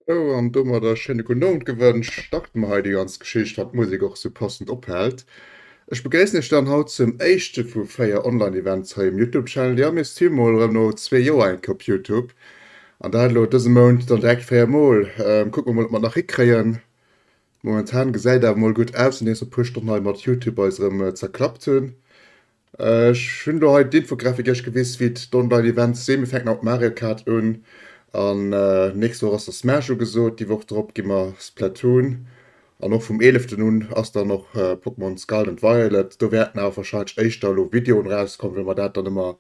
Sou, an domadder schéine gudden Owend gewënscht, starte mer hei déi ganz Geschicht, wann d'Musek och sou passend ophält. Ech begréissen iech dann haut zum éischte vu 4 Online-Events hei um Youtube-Channel. Jo, mir streamen mol erëm no zwee Joer eng Kéier op Youtube, an dat elo dëse Mount dann direkt 4 mol. Kucke mer mol, ob mer et nach hikréien. Momentan gesäit awer mol gutt aus, nodeems mer e puer Stonnen hei mat Youtube eis erëm zerklappt hunn. Ech hunn elo hei d'Infografik iech gewiss wéi d'Online Events sinn. Mir fänken haut Mario Kart un an nächst Woch ass da Smash ugesot, déi Woch drop gi mer Splatoon an och vum 11 un ass dann och Pokémon Scarlet and Violet. Do wäerten awer warscheinlech éischter elo Videoen erauskommen, well mer dat dann ëmmer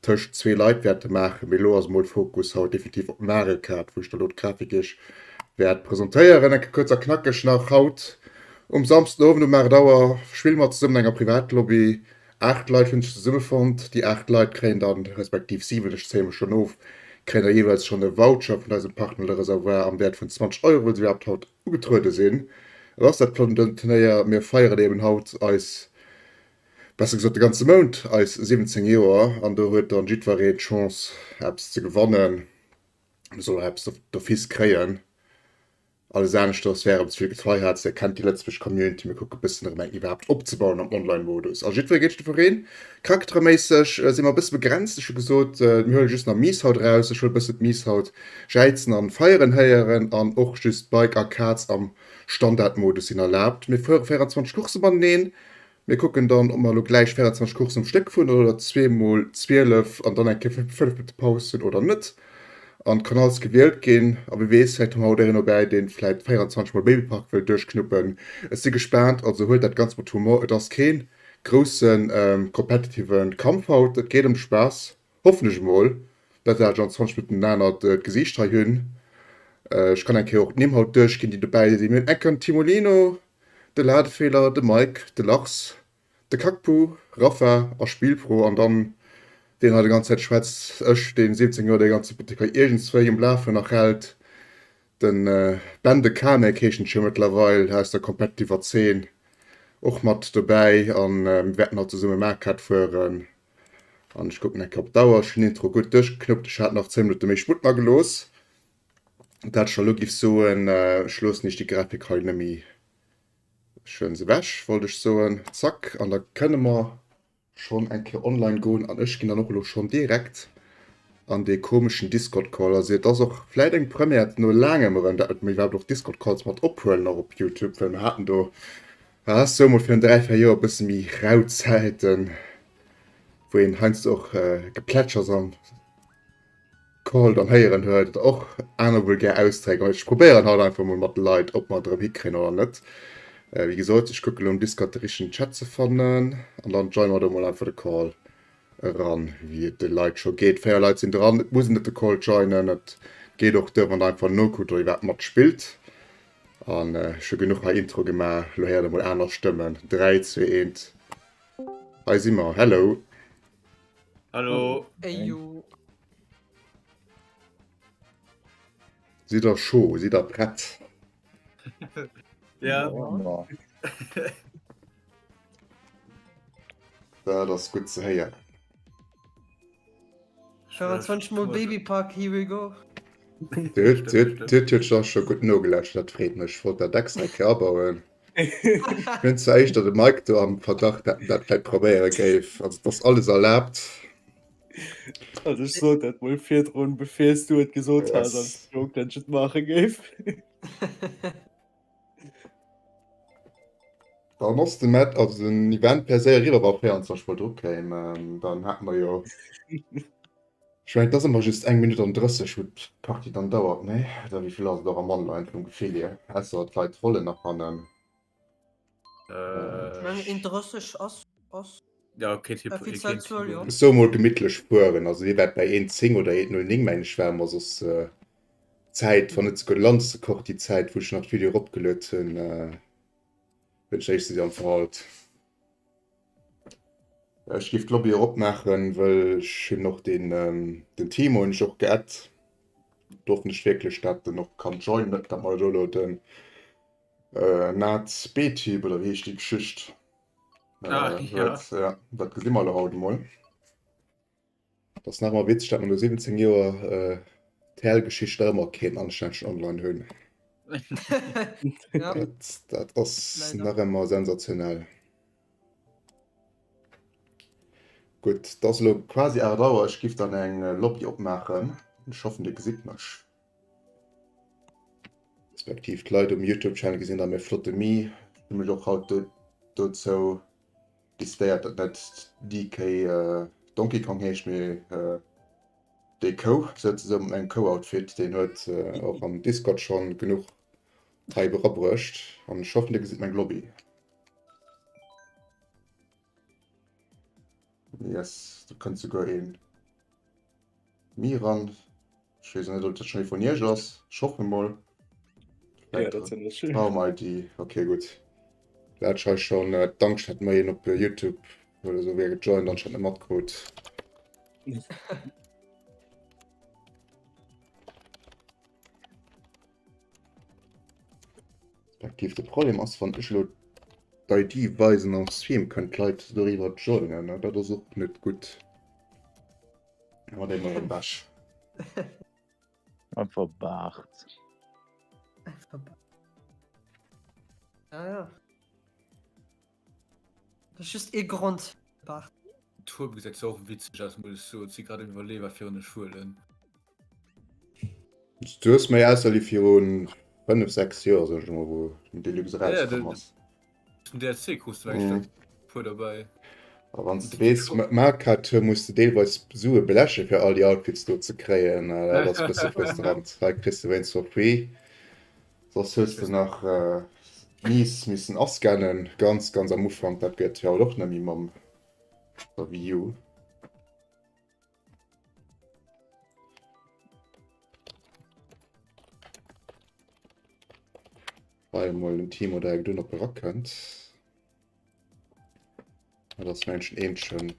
tëscht zwee Leit wäerte maachen. Mee elo ass emol Fokus haut definitiv op Mario Kart, wou ech da elo d'Grafik iech wäert presentéieren. Eng Kéier kuerz a knackeg nach haut Um Samsden Owend um 8 Auer spille mer zesummen an enger Privatlobby. 8 Leit hunn sech zesummefonnt. Déi 8 Leit kréien dann, respektiv 7, ech zéie mech schonn of, kréien da jeeweils schonn e Voucher vun eisem Partner Le Reservoir am Wäert vun 20 Euro, well se iwwerhaapt haut ugetruede sinn. Et ass dat flott un dësem Turnéier, mir feieren eben haut eis, besser gesot de ganze Mount, eis 17 Joer an do huet dann jiddweree d'Chance eppes ze gewannen, soll och eppes d'office kréien. Alles aneschters wär erëm ze vill getryhards. Dir kennt déi lëtzebuergesch Community, mir kucke bëssen erëm eng iwwerhaapt opzebauen am Online-Modus. A jiddweree géint jiddwereen. Charaktereméisseg si mer e bësse begrenzt. Ech hu gesot, mir huele just nach Miis haut eraus. Ech wëll e bëssen d'Miis haut jäizen an feieren héieren an och just Bike a Kaz am Standardmodus sinn erlaabt. Mir fuere 24 Coursse mateneen. Mir kucken dann, ob mer elo gläich 24 Courssen um Stéck fueren oder zwee mol 12 an dann eng Kéier 5 Minutte Paus hunn oder net. An et kann alles gewielt ginn. A wie weess, vläicht hu mer haut een dobäi, deen vläicht 24 mol Babypark wëllt duerchknuppen. Ech si gespaant. Also huelt dat Ganzt mat Humor. Et ass kee grousse competitive Kampf haut. Et geet ëm de Spaass, hoffen ech emol, dat ech an 20 Minutten en anert Gesiicht hei hunn. Ech kann eng Kéier och d'Nimm haut duerchginn, déi dobäi sinn. Mir hunn eng Kéier den Timolino. De Ladefeeler, de Mike, de Lars, de Kakpu, Rapha a Spielpro an dann deen hei de ganz Zäit schwätzt, ech deen 17 Joer dee ganze Buttek hei iergendswéi um Lafen nach hält, den Ben de Kamek heeschen ech jo mëttlerweil aus der competitiver Zeen och mat dobäi an mir wäerten haut zesumme Maarkart fueren an ech kucken eng Kéier op d'Auer, ech hunn Intro gutt duerchgeknuppt, ech hat nach 10 Minutte méi Sputt mer gelooss. Dat ech elo giff soen, ech loossen iech déi Grafik hei nemmi, ech huelen se ewech wollt ech soen, zack, an da kënne mer schonn eng Kéier online goen an ech ginn dann och elo schonn direkt an dee komeschen Discord Call. Also et ass och vläit eng Première no laangem erëm, dat mer iwwerhaapt och Discord Calls mat ophuelen och op Youtube, well mer haten do, ah sou mol virun 3, 4 Joer e bësse méi rau Zäiten, wou een heiansdo och Geplätschers an Call dann héieren huet oder och aner vulgär Ausdréck. Ech probéieren haut einfach mol mat de Leit, ob mer et erëm hikréien oder net. Wéi gesot, ech kucke lo am Discord de richtegen Chat ze fannen an dann joine mer do mol einfach de Call eran, wéi et de Leit scho geet. 4 Leit sinn dran, et muss een net de Call joinen, et geet och duer, wann der einfach nokuckt oder iwwerhaapt matspillt. An ech hu genuch hei Intro gemaach, lo héiert der mol aner Stëmmen. 3, 2, 1, hei si mer, hello! Hallo. Eyo. Sidd der scho? Sidd der prett? Ja. Dat ass gutt ze héieren. 24 mol Babypark, here we go. Dir huet jo scho gutt nogelauschtert, dat freet mech. Wollt dat extra eng Kéier abauen. Ech hunn zwar éischter de Mike do am Verdacht, dat en dat vläit probéiere géif. Also et ass alles erlaabt. Also ech sot dat mol virdrun, bevir s du et gesot has als Joke, dat ech et maache géif. Dann ass de Matt, also den Event per se eriwwer, wa 24 mol dru kéim, dann hate mer jo. Ech mengen et ass ëmmer just eng Minutt an 30 wou d'Partie dann dauert, nee? Oder wéi vill ass et och am Online vum Gefill hier? Ausser d'Leit rollen nach hannen. Ech mengen 1,30 ass ass Ja, okay, Tipp, offiziell Zuel, jo. Ech soe mol gemittlech fueren, also hie wäert bei 1,10 oder 1,09 mengen ech ware mer soss Zäit, wann net souguer de Landesrekord déi Zäit wou ech nach d'Video eropgeluet hunn, hunn ech éischt si am Verhalt. Ech géif d'Lobby och opmaachen, wëll ech hunn och den den Timo hunn ech och geadd. Do hoffen ech wierklech dat en och kann joinen, net dat mer do elo den Naz B-Typ oder wéi heescht déi Geschicht huet. Ja, dat gesi mer elo haut emol. Dat ass nach emmer witzeg, dat mer no 17 Joer. TL-Geschicht nach ëmmer keen anstännegen Online hunn. Ja. Dat, dat ass Leider. nach ëmmer sensationell. Gutt, et ass elo quasi 8 Auer. Ech giff dann eng Lobby opmaachen. Ech hoffen, Dir gesitt mech. Respektiv d'Leit um Youtube-Channel gesinn da mäi flotte Mii. Ech hu mech och haut dozou decidéiert, datt net DK Donkey Kong heescht, mee déi Kou, souzesoen mat mengem Kou-Outfit. Deen huet och am Discord schonn genuch Hype erabruecht. An ech hoffen, Dir gesitt meng Lobby. Yes, do kënnt souguer een Miran. Ech weess net, ob dat schonn ee vun iech ass. Ech hoffe mol. Ja, dat sinn ech. Traum ID. Okay, gutt. Da hat ech hei schonn d'Angscht, hätt mer een op YouTube oder esou wier gejoint an ech hätt net matkrut. Respektiv de Problem ass, wann ech elo d'ID weisen am Stream, kënnen d'Leit doriwwer joinen. Ne? Dat ass och net gutt. Mat deem erëm wech. Einfach Baart. Einfach Baart. Ja, ja. Dat ass just ee Grond, Baart. D'Hueb gesäit zwar och witzeg aus, muss ech soen. Si grad um iwwerleeën, wat fir en ech huelen. Du hues méi ausser wéi virun 5, 6 Joer, soen ech emol, wou den Deluxe erauskomm ass. Den DLC krus du mengen ech e puer derbäi. A wann s de weess, mat Mario-Kart Tour muss de deelweis Sue bleche fir all déi Outfits do ze kréien. Dat ass e bësse frustrant. Hei kriss de wéinst for free. Soss hues de nach d'Miis missen ascannen, ganz ganz am Ufank. Dat gëtt jo haut och net méi mam der Wii U. Hei emol den Timo direkt un, ob e rakënnt. Dat ass mengen ech den eenzegen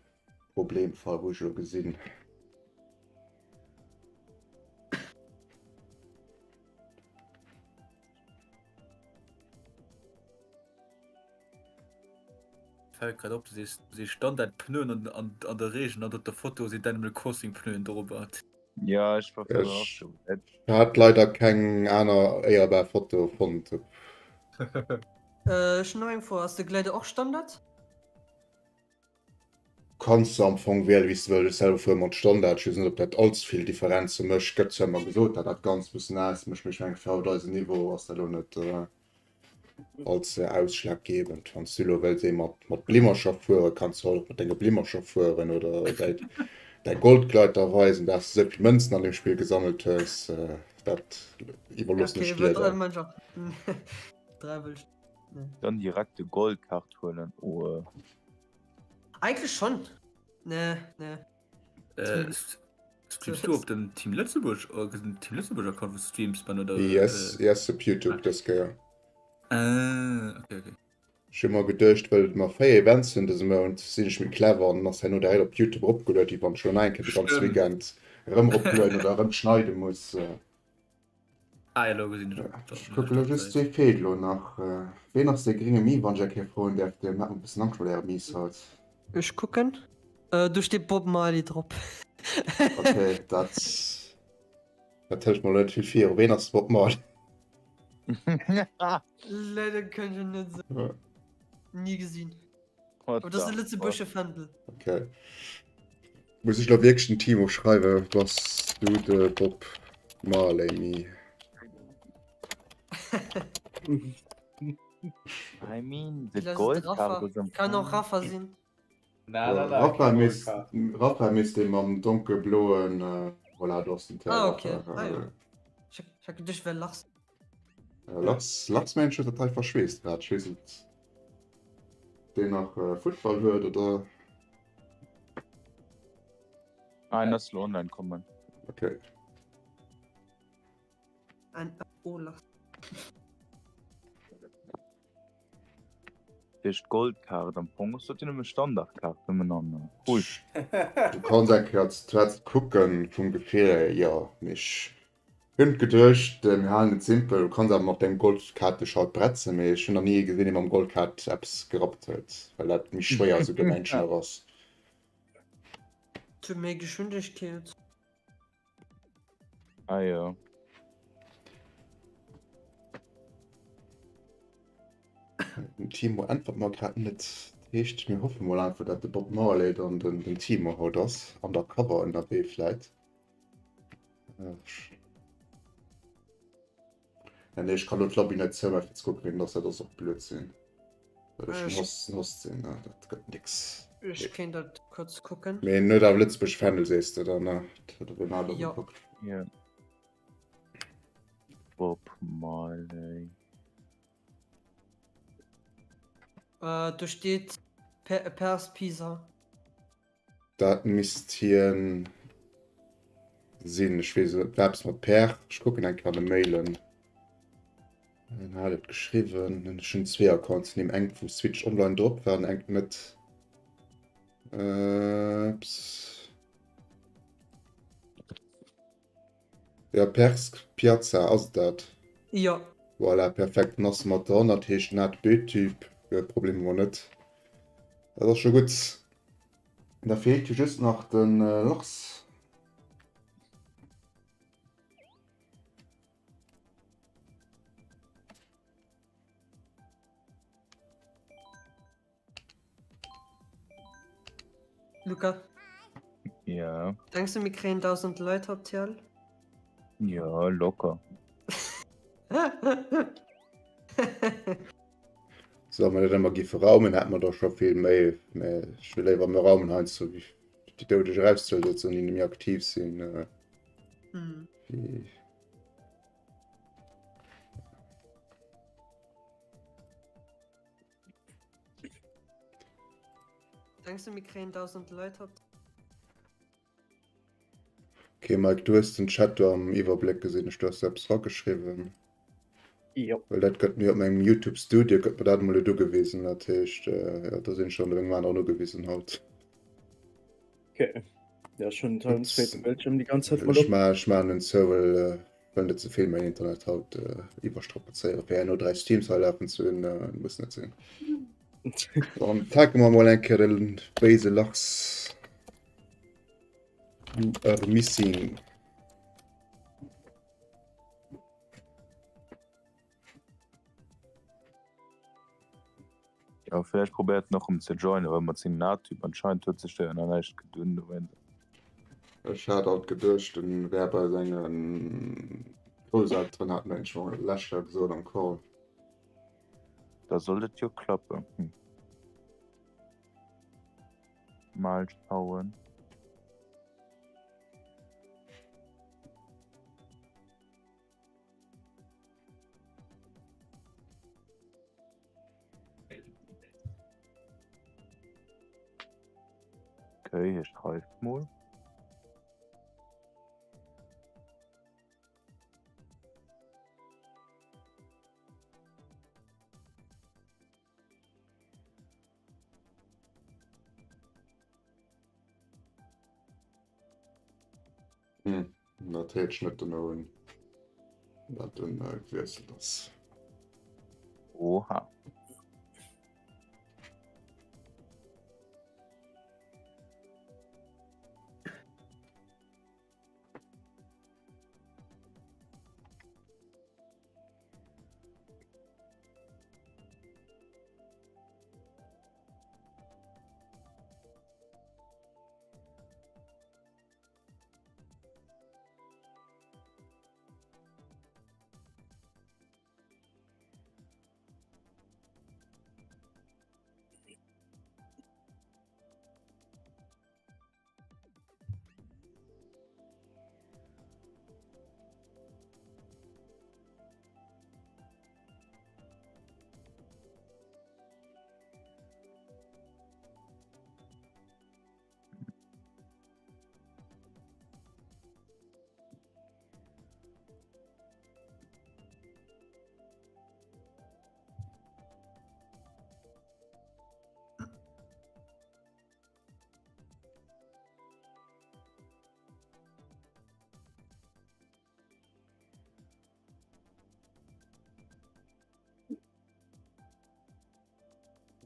Problemfall, wou ech elo gesinn. Fällt grad op, du sees du sees Standard Pneuen an, an, an der Reegen an op der Foto sinn d'Animal Crossing Pneuen dorobber. Ja, ech war virdrun och Ech sou weit. hat leider keng aner éierbar Foto fonnt. Ech hunn nach eng Fro, Ass de Glider och Standard? Kanns de am Fong wielen wéi s de wëlls. Ech selwer fuere mat Standard. Ech weess net op dat allze vill Differenze mécht. Gëtt zwar ëmmer gesot dat dat Ganzt bëssen aus mécht, mee ech mengen fir haut eisen Niveau ass dat elo net allze ausschlaggebend. Wann s du elo wëlls ee mat mat Blimmercher fuere kanns du haut och mat denge Blimmercher fueren oder däi däi Goldgleiter weisen, dat s de esou vill Mënzen an deem Spill gesammelt hues. Dat iwwerloossen Okay, ech dir iwwer dann. 3 wëll ech. Dann direkt de Goldkaart huelen oh. Eigentlech schon. Nee, nee. Äh, streamst du op dem Team Lëtzebuerg äh, den Team Lëtzebuerg Account wo streams man oder? Yes, äh... yes op YouTube dës Kéier. Ah, okay, okay. Ech hu mer geduecht, well et mer 4 Events hunn dëse Mount, sinn ech méi clever an ass herno direkt op YouTube eropgeluet, wéi wann ech elo nach eng Kéier de ganze Weekend erëm eroplueden oder erëm schneide muss. Ah, ja, lo gesinn ech och. Ech kucke lo just, wee feelt lo nach? Ween ass dee grénge Mii, wann ech eng Kéier froen däerf? Dir maacht mer e bëssen Angscht mat äre Miis haut. Ech kucken. Do steet Bob Marley drop. Okay, dat, dat hëlt mer lo net vill viru. Ween ass de Bob Marley? Leider kann ech et net soen. Ni gesinn. What Aber das ist the e lëtzebuergesche Fändel. Okay. Muss ech lo wierklech den Timo schreiwen, bass du de Bob Marley Mi? I mean, the Vielleicht ist gold Rafa. card is am Kann auch Rafa sinn. Na, na, na, Rafa keng misst, Goldkaart. Rafa misst dee mam donkelbloen, äh, voilà, do ass den Ah, okay. Rafa. Ah, jo. Ich hab, ich hab gedacht, wer lachst. Äh, Lachs, Lachs mensch huet dat hei verschweesst grad. Ich weess net, deen nach äh, Futtball huet oder. Ah, en ass lo online kommen. Okay. Ein oh, Lachs. Duerch d'Goldkaart am Fong ass dat jo nëmme Standardkaart nëmmen an cool. Du kanns eng Kéier d'Threads kucken vum Gefill hier, jo, mee ech hunn geduecht mir halen et simpel. Du kanns awer mat dengem Goldkaart dech haut bretzen, mee ech hunn nach ni ee gesinn dee mam Goldkaart eppes gerappt huet, well dat méi schwéier esou gemenschen nach ass. Zu méi Geschwindegkeet. Ah jo. Den Timo äntwert mer grad net. Dat heescht, mir hoffe mol einfach, dat de Bob Marley dann den, den Timo haut ass. Undercover ënnerwee vläit. Äh, Ja, nee, ech kann lo d'Lobby net zoumaachen, fir ze kucken, wien ass. Dat ass och Blödsinn. Well ech Ech- en Host, en Host sinn, ne? Dat gëtt nix. Ech kéint dat kurz kucken. Mee en huet awer Lëtzebuerg Fändel, sees de dann, ne? Dat huet de Ronaldo Jo. gekuckt. Ja. Bob Marley. Äh, do steet Per Pers Pisa. Dat misst hien sinn. Ech weess et war eppes mat Per. Ech kucken eng Kéier an de Mailen. En hat et geschriwwen. Ech hunn zwee Accounts vun him, eng wou Switch Online drop war an eng net. Äh, ups. Ja, Persk Piazza ass et dat? Jo. Voilà, perfekt, dann ass e mat dran. Dat heescht, en hat B-Typ, Problem hu mer net. Dat ass scho gutt. Da feelt jo just nach de Lars. Luca. Ja. Denkst du, mir kréien 1000 Leit op TL? Ja, locker. So, mir dat ëmmer giffe raumen, hätte mer der scho vill méi. Mä ech wëll léiwer méi raumen heiansdo, wéi déi Doudeg erauszesetzen, déi net méi aktiv sinn. Äh, mm. wéi Denkst du, mir kréien 1000 Leit op? Okay, Mike, du hues den Chat do am Iwwerbléck gesinn. Ech, du has do eppes rageschriwwen. Jo. Well dat gëtt mir op mengem YouTube Studio gëtt mir dat emol net ugewisen. Dat heescht, äh, ja, do sinn ech schon op engem aneren ugewisen haut. Okay. Ja, ech hunn den zweete Bildschirm déi ganz Zäit mol Ech op. ma ech maachen en zou, well äh, wëll net ze vill mäin Internet haut äh, iwwerstrapazéieren. Fir herno 3 Streams hei lafen ze hunn, äh, muss net sinn. Dann packe mer mol eng Kéier den béise Lachs. You are missing. Ja, vielleicht probéiert en och erëm ze joinen, well mat sengem Nat-Typ anscheinend huet sech do jo nach näischt gedun dowéint. Ech hat alt geduecht en wär bei sengen Grousselteren, hat mir schon lescht Joer gesot am Call. Da sollt et jo klappen. Hm. Mal schauen. Okay, hie schreift mol. Hm, dat heet net den Owen. Dat den äh, gewiesselt ass. Oha.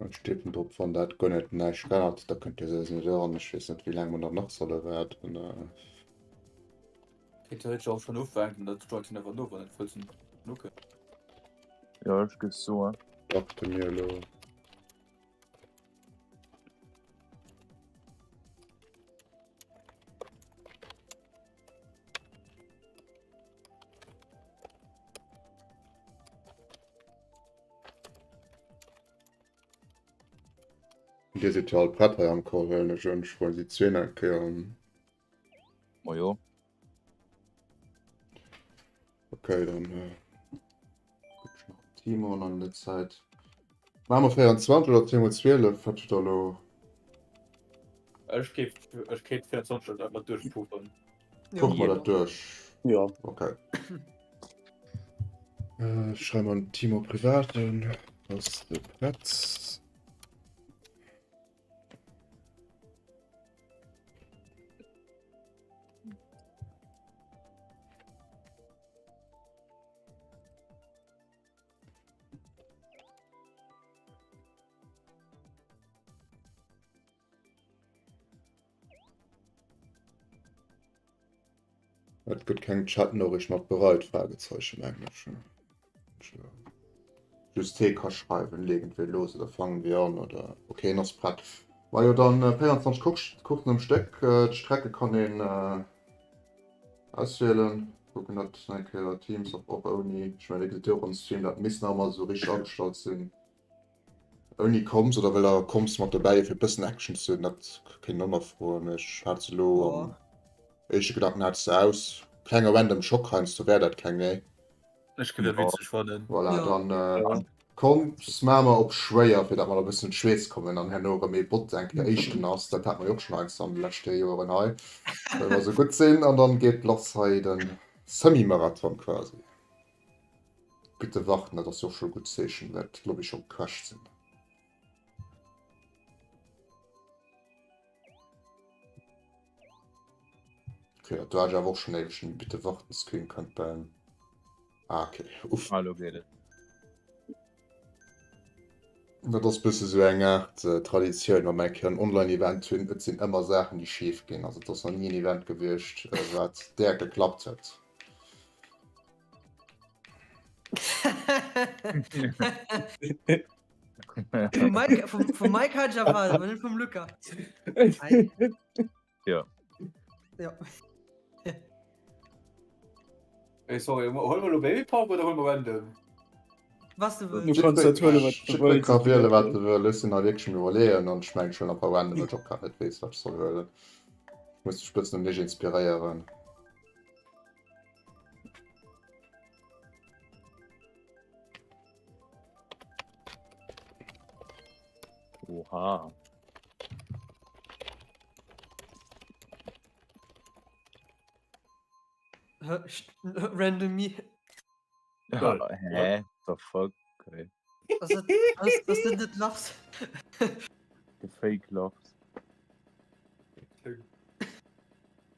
Ech tippen drop, wann dat guer net näischt geännert huet, da kënnt Dir souwisou net eran. Ech weess net, wéi laang mer dann nach solle waarden. Dat Kéint theoretesch och schon ufänken, dat joint hien awer no, wann et wëllt no kënnt. Jo, ech géif soen. Dachte mir elo. Dir sidd jo all prett hei am Call, huelen ech un. Ech wollt déi zween eng Kéier an. Majo. Okay, dann äh, guck ich nach Timon an der Zäit. Machen wir 24 oder 10 Uhr 12? Wat da lo? Ech géif ech kéint 24 Stunden einfach duerchpuffen. Puch mal dat duerch. Ja. Okay. Äh, schreiben wir an Timo privat an. Ass de prett? Et gëtt keng Chatnoriicht mat bereit Fragezeichen mengen ech. Just hee ka schreiwen, legen wir los oder fangen wir an oder okay en ass prett. Majo dann 24 Coursen am Stéck, d'Strecke kann een auswielen, kucken dat eng Kéier Teams och och ouni, ech mengen dir gesitt jo och am Stream dat misst nach ëmmer esou richteg agestallt sinn. Ouni Comms oder wëll der Comms mat dobäi fir bëssen Action ze hunn? Dat kéint een och nach froen. Ech hat se elo am éischte Gedanken hat ech se aus. Klenge random Schock heiansdo wär dat keng, nee. Ech géif dat witzeg fannen. Voilà, dann Comms maache mer op schwéier, fir datt mer e bëssen an d'Schweess kommen an herno erëm ee Bot eng Kéier éischten ass. Dat hat mer jo och schonn heiansdo an de leschte Joeren hei, well mer esou gutt sinn. An dann geet lass hei de Semi-Marathon quasi. Bitte warten, dat ass jo och scho e gutt Zeechen, well d'Lobby scho gecrashed sinn. Okay, dat war awer och schon éiweg den Bitte warten Screen kënnt beim Ah, okay. Uff. Ah, lo geet et. Dat ass bësse sou eng Aart äh, Traditioun, wa mer eng Kéier en Online-Event hunn, et sinn ëmmer Saachen, déi schif ginn. Also et ass nach ni en Event gewiescht, äh, wat där geklappt huet. Vum Mike, vum, vum Mike hat ich erwartet, aber nicht vom Luca. Ja. Ja. Ey, sorry, hol mer lo Baby Park oder hol mer random? Was du Du wëlls. kannst dat huelen, wat du Jiddwer wëlls. ka wiele wat e wëll. Ech sinn hei wierklech um Iwwerleeën an ech mengen ech huelen einfach random, well ech och grad net weess wat ech soll huelen. Ech muss mech e bëssen un iech inspiréieren. Oha. Hä, Random me. Ja, hä? The fuck? Okay. Was, was, was sind das Lachs? De Fake Lachs.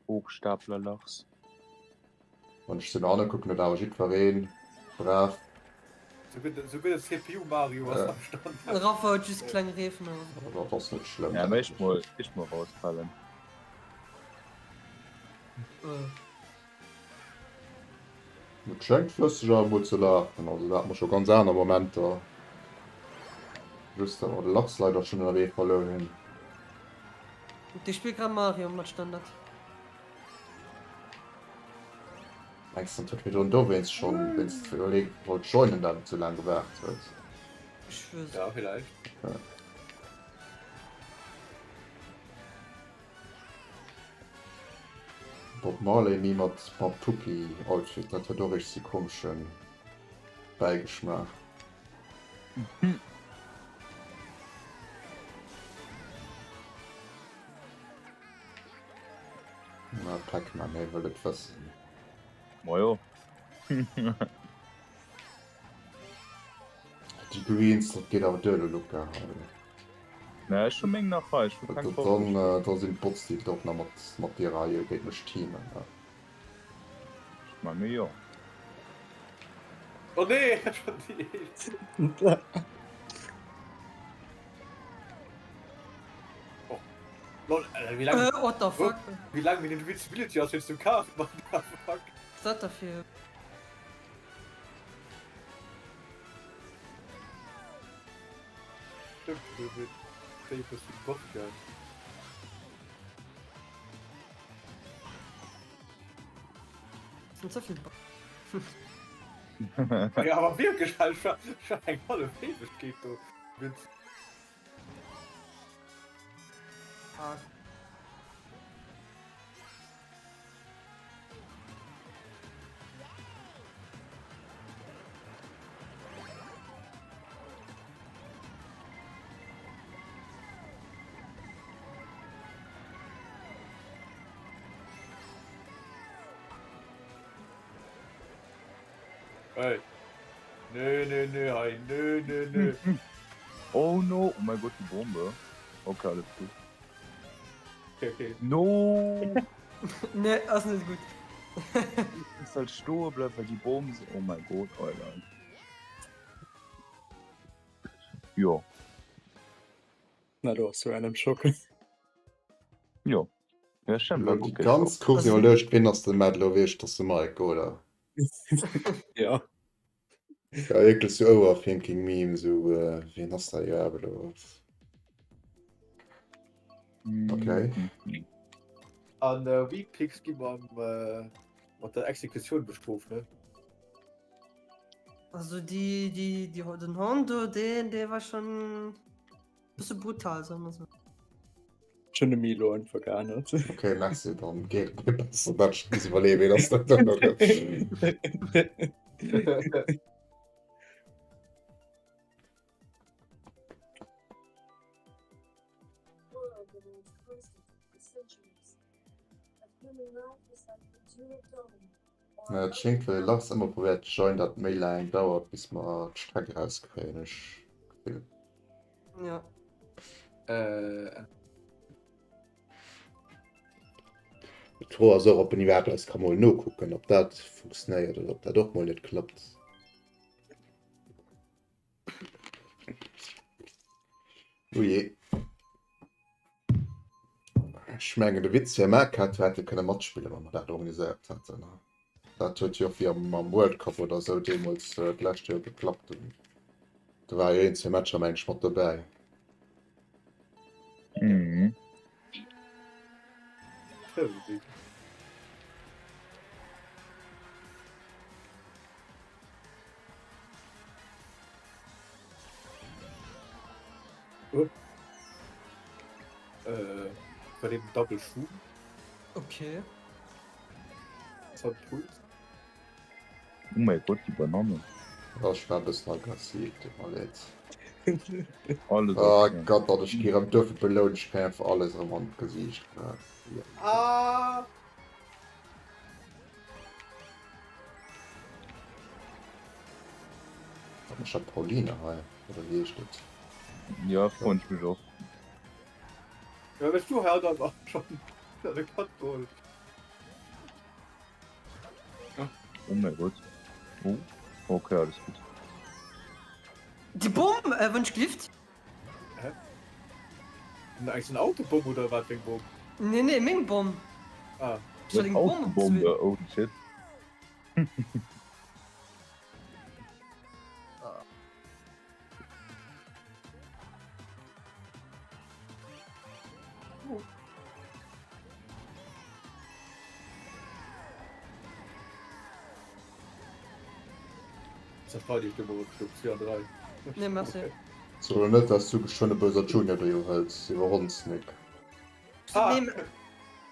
Hochstapler Lachs. Wann ech se an kucken, huet awer jiddweree brav. Sou gëtt CPU Mario ass am Stand. Rafa huet just kleng Reefen. Dat ass net schlëmm. Ja, ech mol, ech mol rausfallen. Et schéngt flësseg awer mol ze lafen, also do hate mer scho ganz aner Momenter. Just datt mer de Lachs leider schonn ënnerwee verluer hunn. Dee spillt grad Mario mat Standard. Mengs de, huet virdrun dowéinst schonn, wéinst iwwerleet wollt joinen, dat et sou laang gewaart huet? Ech weess. Ja, villäicht. Okay. Bob Marley ni mat mat Puppi Outfit, dat huet och eréischt sou komeschen Bäigeschmaach. Na Pac-Man, hie wëll et wëssen. Majo. Déi Greens, dat geet awer duer, Luca. Na ech hu meng nach hei, ech hu keng Dann, da sinn d'Bots déi och nach mat, mat dir hei géint mech teamen. Ech menge jo. Oh nee, schon déi éischt. Oh, lol, Wéi laang, Äh, what the fuck? wéi laang meng Invincibility ass wéinst dem Kart, what the fuck? Was dat da fir. Stimmt, du mit Papers wie Bodyguard. Sind ze vill. Ja, awer wierklech, ech war, ech war eng hallef Éiwegkeet do. Witz. Ah. Hey. Nö, nö, nö, hei, nö, nö, nö. Oh no, oh mein Gott, die Bombe. Okay, alles gut. Okay, okay. No! Nee, ass net gutt. Ich muss halt stoe bleiben, weil die Bomben sind. Oh mein Gott, Alter. Jo, Na do ass random Schock. jo. Ja, stimmt, war Déi guck ich ganz auch. kurz Also- iwwerluecht, wien ass de Matt elo wierklech, dass de Mike, oder? Ja. Ja, wierklech sou Overthinking Meme, sou wien ass dat iwwerhaapt elo? Okay. Mhm. An äh, Weepix gi mam äh, mat der Exekutioun bestrooft, ne? Also die, die, die, den Hondo, den, dee war schon bësse brutal, soe mer sou. Ech hunn de Milo einfach geännert. Okay, merci, dann geet et mir besser, dat ech muss iwwerleeën, wien ass dat dann elo? Et schéngt wéi de Lars ëmmer probéiert ze joinen, dat méi laang dauert bis mer d'Streck erauskréien, ech Gefill. Ja. Äh. D'Fro ass och, ob en iwwerhaapt eis ka mol nokucken, ob dat funktionéiert oder ob dat och mol net klappt. Ujee. Ech mengen de Witz wär Maarkaart hätte kënne matspillen, wa mer dat organiséiert hätten. Dat huet jo och wéi am am World Cup oder esou deemools d'lescht Joer geklappt. Do war jo een, zwee Matcher meng ech mat dobäi. Mhm. Oh. Äh, bei dem Double Schuh. Okay. Das hat Puls. Oh mein Gott, die Banane. Oh, ech war e bëssen aggressiv, tut mer leed. Alles Oh okay. Gott, datt ech gi erëm duerfir belount, ech kréien einfach alles erëm an d'Gesiicht. Ah! Wat mécht dat Pauline hei? Oder wéi heescht et? Ja, freuen ich mich och. Ja, wéis du hei dann schon de Cut geholt. Oh mein Gott. Oh, okay, alles gut. Déi Bomm, äh, wënsch Gift? Hä? Eng en Autobomm oder wat fir eng Bomm? Nee, nee, meng Bomm. Ah. Ech hat eng Bomm op Autobombe, oh shit. Zerfrei dich du op 2 an 3. Nee, merci. So elo net dass du geschwënn e Bowser Junior do hëls, iwwerronns Nick. Ah. Nee,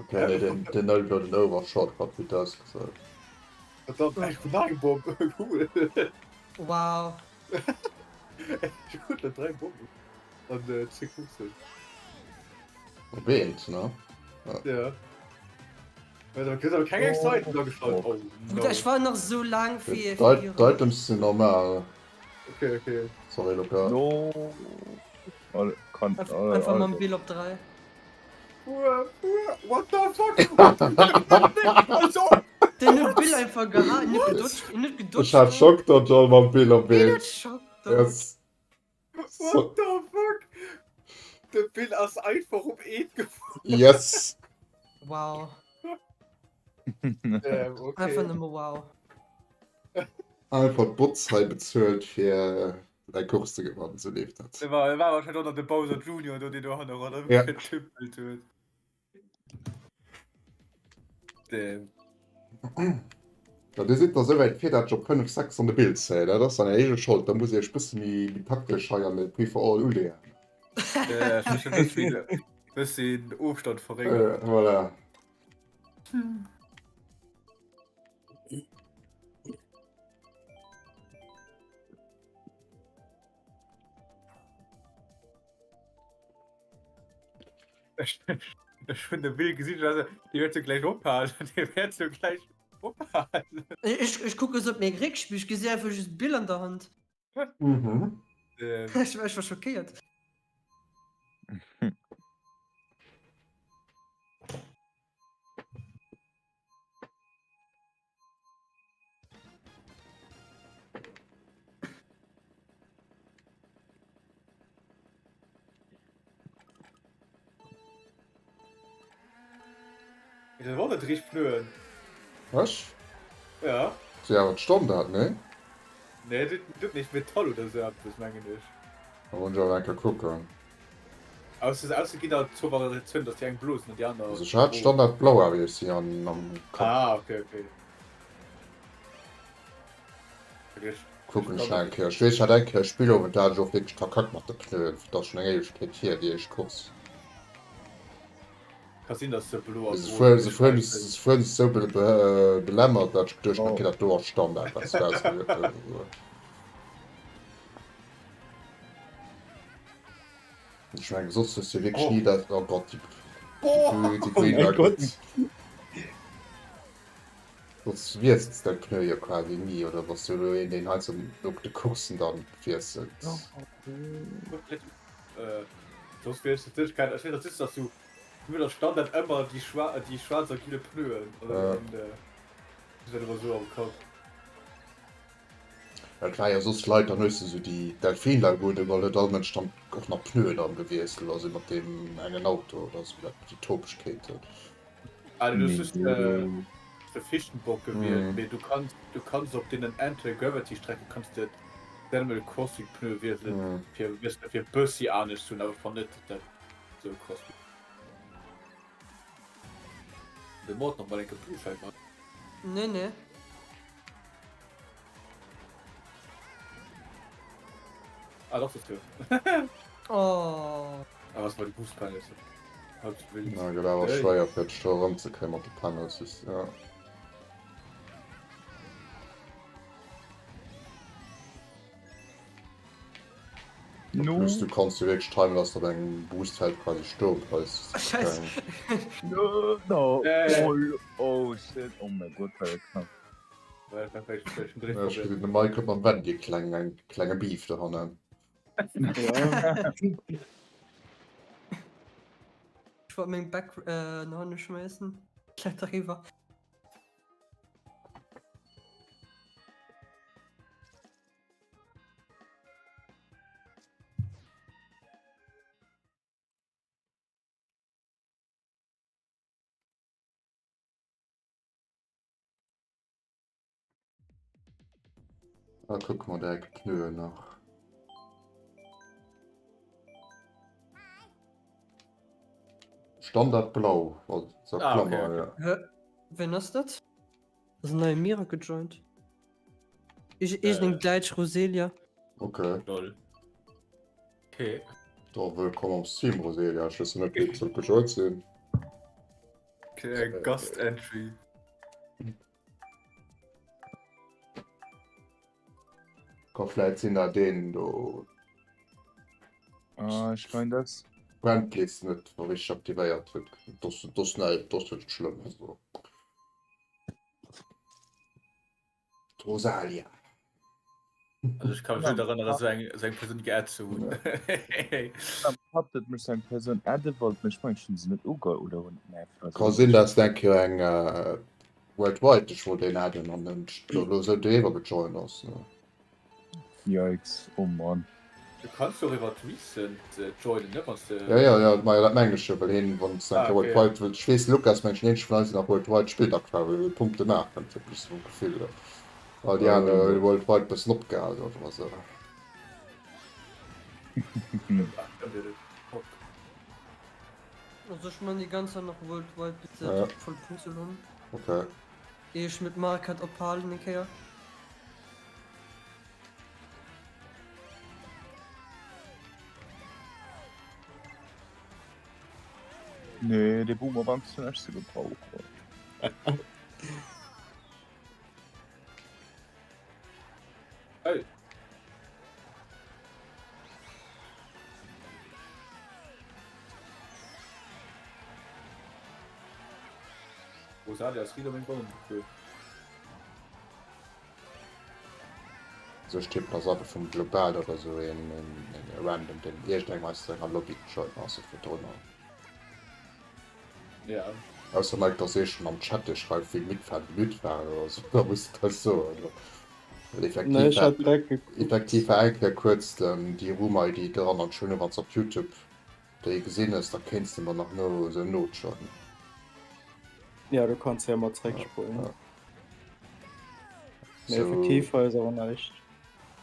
Okay, nee, den, den hëlt elo den Overshortcut wéi d'Aus gesot. Verdammt, ech hun nach eng Bomm. Cool. Wow. Ech hun elo 3 Bommen an 10,50. Op eent, ne? Ja. Also, kriss awer keng extra Items ageschalt. Oh, no. Bruder, ech war nach sou laang fir. D'Items sinn normal. Okay, okay. Sorry, Luca. No. Alle, kann, alle, Einfach mam alle. Bill op 3. What the fuck? Also, Den huet Bill einfach geha, en huet gedutscht, en huet gedutscht. Ech hat Schock dodge all mam Bill op En eent. huet Schock dodge. Yes. what the fuck? De Bill ass einfach op eent gefuer. Yes! Wow. Ähm, okay. Einfach nëmme wow. Einfach d'Bots hei bezuelt fir eng Course ze gewannen, sou leeft dat. Dat war, war wahrscheinlich och nach de Bowser Junior do, deen do hanneran Ja. getümpelt huet. Damn. Ja, Dir sidd da souwäit vir, dat ech op 5, 6 an de Bild zéien. Dat ass dann Är eege Schold. Da musst Dir Iech bësse méi, méi taktesch hei an de Free for All uleeën. Ja, ech muss schon bëssi, bëssi Ofstand verréngeren. Äh, voilà. Ech, ech hunn de Bill gesinn, also, déi wäert jo gläich ophalen, déi wäert jo gläich ophalen. Ech, ech kucke sou op meng Réckspill, ech gesi einfach just Bill an der Hand. Mhm. Ähm, Ech, ech war schockéiert. Dat war net richteg Pneuen. Ech? Ja. Si awer d'Standard, nee? Nee, dat dat nicht Metall oder sou eppes, mengen ech. Da muss ech awer eng Kéier kucken. Ausser ausser ginn der zwou Variatiounen, dass déi eng blo sinn an déi aner Also ech hat rot. Standard blau awer iergsi an am Kapp. Ah, okay, okay. Okay, ech, Kucken ech ech nach kann eng Kéier. Ech weess, ech hat eng Kéier e Spillowend, da hat ech och wierklech verkackt mat de Pneuen. Dat ass schonn eng Éiwegkeet hier, déi éischt Course. Ka sinn, dass se blo a Se rot fueren, se fueren, gesträift sinn. se fueren sech sou be, be, belämmert, dat ech geduecht hunn, okay, dat do ass Standard, wat se da ausgewielt hunn. Ech mengen, soss hues du wierklech Oh. ni dat, oh Gott, déi, Oh! déi, déi Oh Green mein war Gott. gutt. Soss wiesselst de Pneu jo quasi ni, oder bass du elo een, deen hei zum, op de Coursen dann wiesselt? Äh, soss wier ech natierlech kein, ech weess dat just, dass du nur der Standard ëmmer déi schwa déi schwaarz a giele Pneuen oder Ja. den, äh, dat ëmmer sou am Kapp. Et war jo soss Leit, dann hues de sou déi Delfinlagune geholl, huet all Mënsch dann och nach Pneuen dann gewiesselt, also mat deem engen Auto oder sou, dat déi Topegkeeten. Ah, du hues just äh, de Fichtenbock gewielt, Mhm. mee du kanns du kanns op deenen Anti-Gravity-Strecke kanns de d'Animal Crossing Pneue wiesselen, Mhm. fir wëss de fir bëssi anescht ze hunn, awer fannen net dat dat sou krass. De Mod nach mal enke Blue Flag. Nee, nee. Ah, doch, das du. Oh. Ah, was war die Boost Panels? Halb so wild. Na, gëtt awer Hey. schwéier fir dech do erëmzekréien mat de Panels, just, ja. No. Plus du kanns jo wierklech timen, dass du op engem Boostfeld quasi stoe bleifs. Scheiße. No, no. Äh. Oh, oh shit. Oh mein Gott, war dat knapp. Well, perfekt, ech hun Ja, ech gesinn, de Mike huet mam Wendy e kleng, eng klenge Beef dohannen. Ja. Ech wollt meng Back äh, no hanne schmeißen. Kletter riwwer. Da kucke mer direkt d'Pneuen nach. Standard blau, also Ah, okay, Klammer, ja. Hä? Wen ass dat? Ass en neie Mira gejoint? Ich, ich eng Äh. däitsch Roselia. Okay. Lol. Okay. Da wëllkomm am Stream, Roselia. Ech wësse net, wéi et soll gejoint sinn. Okay, Gast Entry. Ka vläit sinn, dat een do Ah, ech mein das. Friendlies net richteg aktivéiert huet. Dat ass net, dat ass net schlëmm. Also. D'Rosalia. Also ech kann mech net erënneren, esou eng, esou eng Persoun geaddt ze hunn. Hab dat mech eng Persoun adde wollt, mee ech mengen ech hunn se net uge oder hunn nee, vielleicht Ka sinn, dass eng Kéier eng äh, Worldwide dech wollt een adden an dann elo sou driwwer gejoint ass. Ne? Yikes, oh Mann. Du kanns jo och iwwer Recent joinen, ne, wann s de. Jo, jo, jo, majo, dat mengen ech jo, well hien, wann s de eng Ah, Kéier okay. Worldwide wëllt, ech weess, de Lukas mengt, den eenzege vun eis, deen nach Worldwide spillt aktuell, well e Punkte maachen, fir plus vum Gefill hier. All déi aner hu Worldwide bëssen opgehal, soe mer esou. Also ech man déi ganz Zäit nach Worldwide bis se Ja. voll Punzel hunn. Okay. Ier ech mit Mario Kart ophalen eng Kéier. Nee, dee Boomerang ass fir näischt ze gebrauchen. Hey. Rosalia ass wieder meng Ballon gefuer. Also ech tippen ass einfach vum Global oder sou een een random deen iergendengem aus senger Lobby gejoint ass oder virdrunner. Ja. Ausser Mike dass ee schon am Chat dee schreift wéi mitfahren wéi mitfahren oder sou da muss de eis soen. Well effektiv Nee, ech war hat direkt geguckt. effektiv war eng Kéier kuerz den déi Room ID dran an ech hunn wann s op Youtube déi gesinn hues da kéints de mer nach no sou nojoinen. Ja, du kanns ja emmer Ja, zréckspulen. ja. Mee Sou effektiv hei ass awer näischt.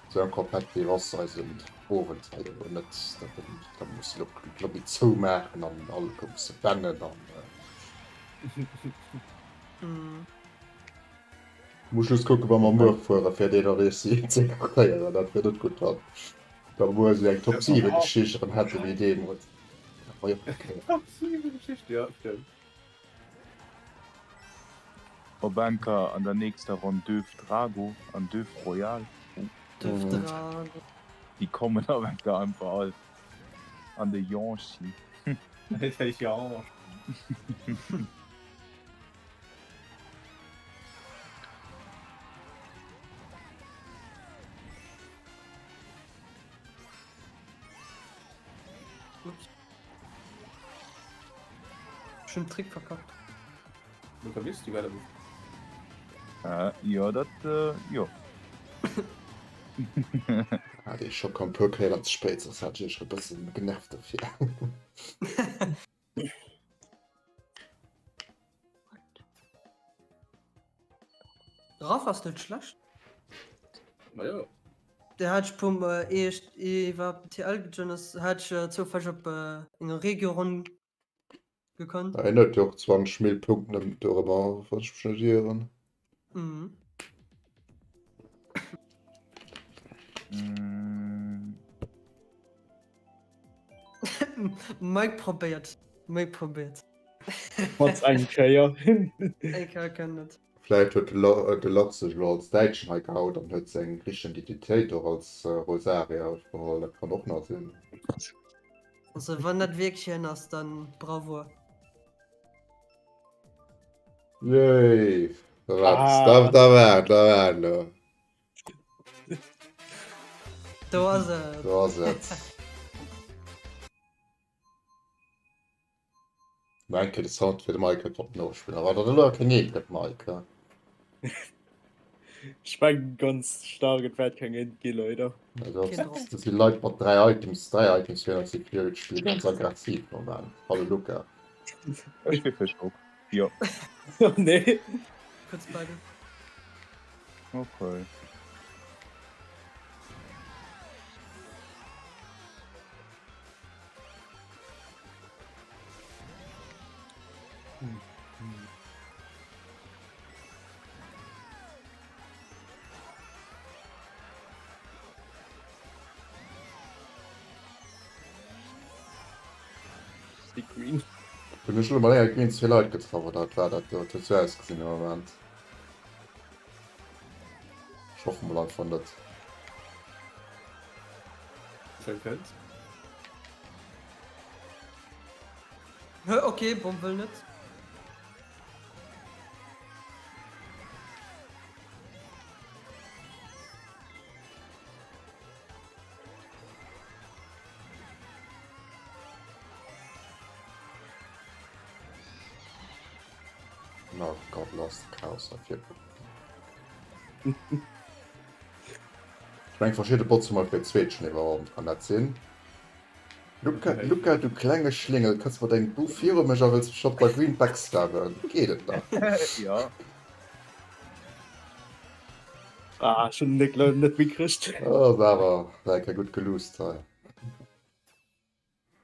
Sou incompetitive ass eisen Owend hei elo net, dat da muss elo d'Lobby zoumaachen an alleguer musse bannen an muss just kucke wa mer muer fuere fir deen Réussi ze kréien, dat wier net gutt wann da muer esou eng Top 7 Geschicht erëm hätte wéi deemools. Dat war jo och eng Kéier. Top 7 Geschicht, jo stëmmt. Op enker an der nächster Ronn Döf Drago an Döf Royal. Döf Drago. Déi kommen op enker einfach all an de Yoshi. De Yoshi. Ups. Schon Trick verkackt. Luca, wis du geil Äh, jo, dat, äh, jo. Ah, dee Schock koum puer Kéieren ze spéit, soss hat ech iech e bëssen genervt dofir. Raff ass net schlecht. Ma jo. Dee hat ech pum eh ech iwwer TL gejoint ass, hat ech zoufälleg op enger Regio-Ronn gekannt. En huet jo och 20 Mil Punkten dorëmmer, wann ech mech net ieren. Mhm. Mike probéiert. Mike probéiert. Mat eng Kéier. Eng Kéier kann net. Vläit huet de Lotz sech elo als Däitschen hei geout an huet seng richteg Identitéit och als Rosaria geholl. Dat kann och nach sinn. Also wann dat wierklech hien ass, dann bravo. Yay! Da war, da, da war, da war elo. Do ass et. Do ass et. Nach eng Kéier de Sound fir de Mike konnt nospillen. Awer dat elo keng Eent gëtt, Mike. Ech mengen ganz stark, et wäert keng Eent gi leider. Also, Keen Drock. dat si Leit mat 3 Items, 3 Items fir dat si fir d'Spill ganz aggressiv normal. Hallo Luca. Ech wier fir Schock. Jo. Oh nee. Kurz beide. Okay. Big Green. Hunn ech elo mat enger Green zwee Leit getraff oder wat war dat do? Et huet sou ausgesinn am Moment. Ech hoffen mol einfach net. Schnell kënnt. Hä, okay, Bomm wëll net. Oh Gott, lass de Chaos hei vir. Ech meng verschidde Bots hu mer fir d'zweet schon iwwerhonnt, kann dat sinn? Luca, Luca, du klenge Schlingel, kënns mat engem Buch viru mech a wëlls mech op der Green backstabben. Geet et nach? Jo. Ah, ech hunn den Nick net méi kricht. Oh, ass awer war eng Kéier gutt geluusst hei.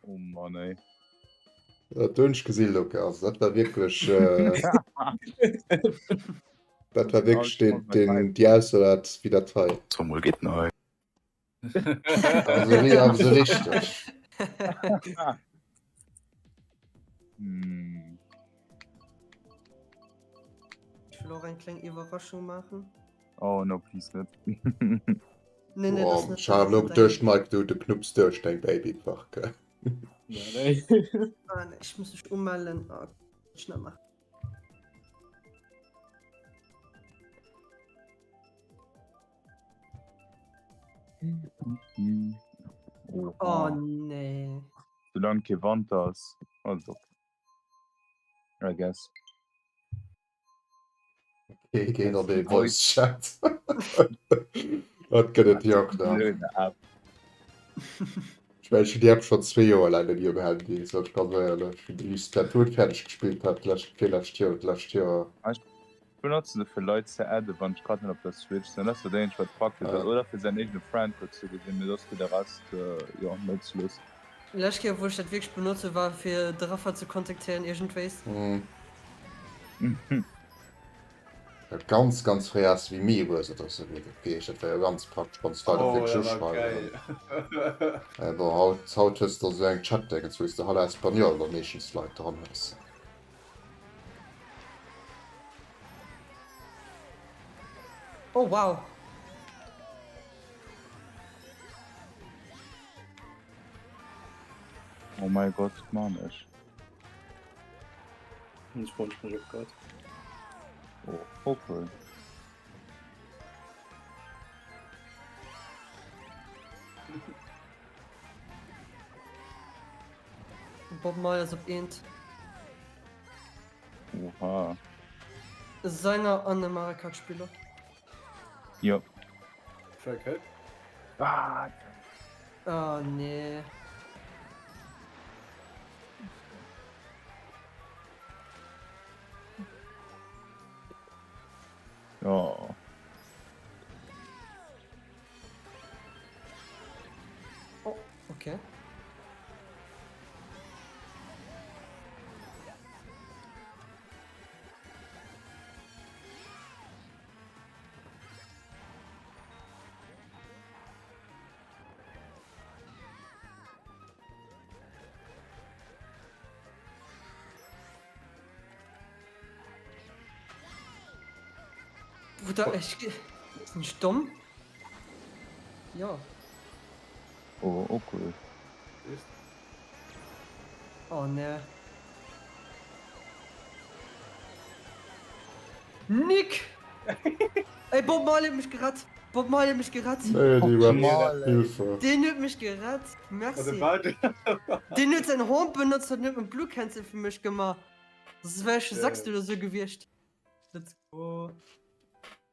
Oh Mann ey. Dat hunn ech gesinn, Luca. Also dat war wierklech äh, dat war wierklech den, den, déi Ausso dat wéi dat hei. So mol geet nei. Also, ri- awer sou richteg. Hm. Ech wëll och eng kleng Iwwerraschung maachen. Oh no, please net. Nee, nee, das net. Ech hat elo geduecht, Mike, du, du knupps duerch deng Babypark. Nee, nee. Ah, nee, ich muss mich ummelden. Ah, schnell machen. Oh, oh nee. Solange kee Wanter ass, also. I guess. Okay, gehen an den Voice Chat. Dat gëtt et jo och nach. Ech mengen, ech hunn déi App schonn zwee Joer laang net um Handy, sot ech ganz éierlech. Wéi ech Splatoon fäerdeg gespillt hat, d'lescht, virlescht Joer oder d'lescht Joer. Ech benotzen se fir Leit ze adden, wann ech grad net op der Switch sinn. Dat ass dat eenzegt wat praktesch ass. Oder fir säin eegene Friend-Code ze gesinn, mee soss fir de Rest, jo, nëtzlos. Lescht Kéier wou ech dat wierklech benotze war fir de Rafa ze kontaktéieren iergendwéis. Ganz ganz fréi ass wéi Miiwues oder sou wéi dat geheescht dat war jo ganz praktesch konns d'Leit och wierklech uschreiwen. Bon haut haut hues de sou eng Chat-Déngens wou s de Hala Español da meeschtens Leit dran hues. Oh wow! Oh mein Gott, wat man ech? Ech wonsch mech och grad. Oh, okay. Bob Marley ass op eent. Oha. Sänger an e Mario Kart Spiller. Jo. Trackhead. Ah, Oh nee. Oh. Oh, okay. Bruder, ech sinn ech domm? Jo. Oh, oh cool. Oh ne. Nick! Ey, Bob Marley huet mech gerett! Bob Marley huet mech gerett! Nee, déi war Hilfe. Deen huet mech gerett! Merci! Deen huet säin Horn benotzt an huet en Blue Cancel fir mech gemaach. Soss wär ech scho Sechste oder sou gewiescht. Let's go.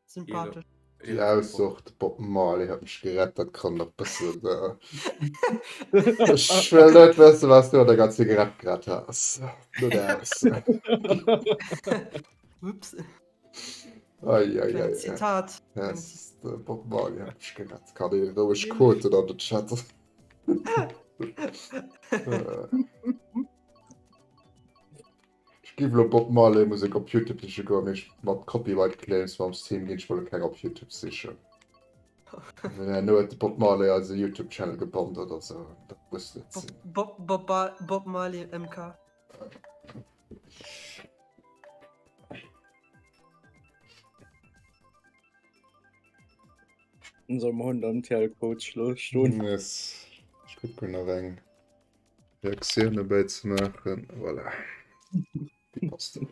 Sympathesch. Déi Ausso, de Bob Marley huet mech gerett, dat kann nach bëssen. Ech wëll net wëssen, wat s du an der ganzer Zigarett gerett has. No der Ausso. Ups. Ei, ei, ei, ei. Zitat. Yes, de Bob Marley huet mech gerett. Kann ee roueg quoten an den Chat. Ech giff elo Bob Marley Musek op Youtube siche goen, mee mat Copyright Claims mam Stream ginn ech wuel keng op Youtube sichen. Well herno huet de Bob Marley eise Youtube Channel gebannt oder sou, dat muss net sinn. Bob, Bob, Bob Marley MK. Soll mer hunn am TL Coach lo stoen. Yes. Ech kucken nach eng. Reaktioun dobäi ze maachen. Voilà. Déi passt dann.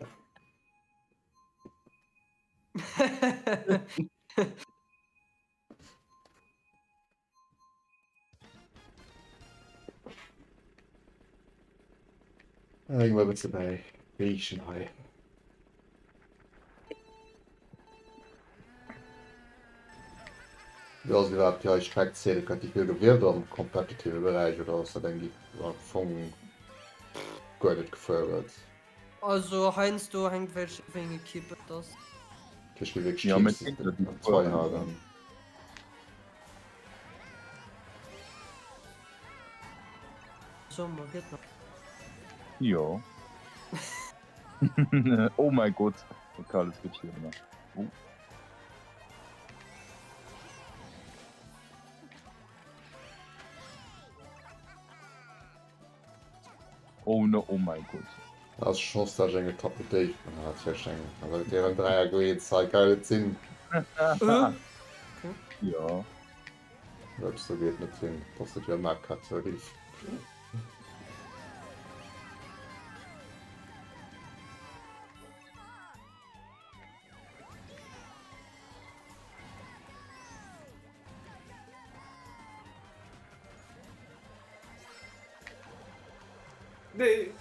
Eng mal bësse bäi riechen hei. Jo, ass iwwerhaapt déi hei Streck zählt déi vill gewielt am kompetitive Beräich oder ass dat eng déi am Fong guer net gefuer gëtt? Also heiansdo hänkt wéi eng Equipe et ass. Ech gi wierklech Teams déi tryharden. Summer gëtt nach. Jo. Oh mäi Gott. Ok, alles gutt hier ëmmer. Oh. Oh no, oh mein Gott. Ass Chance dat ech eng Etapp méi déif bin, hat vläicht eng, awer et wier en Dräier gewiescht, hei kann et sinn. Jo. Eppes do geet net hin, dass et jo Mark hat, sorry. Nee!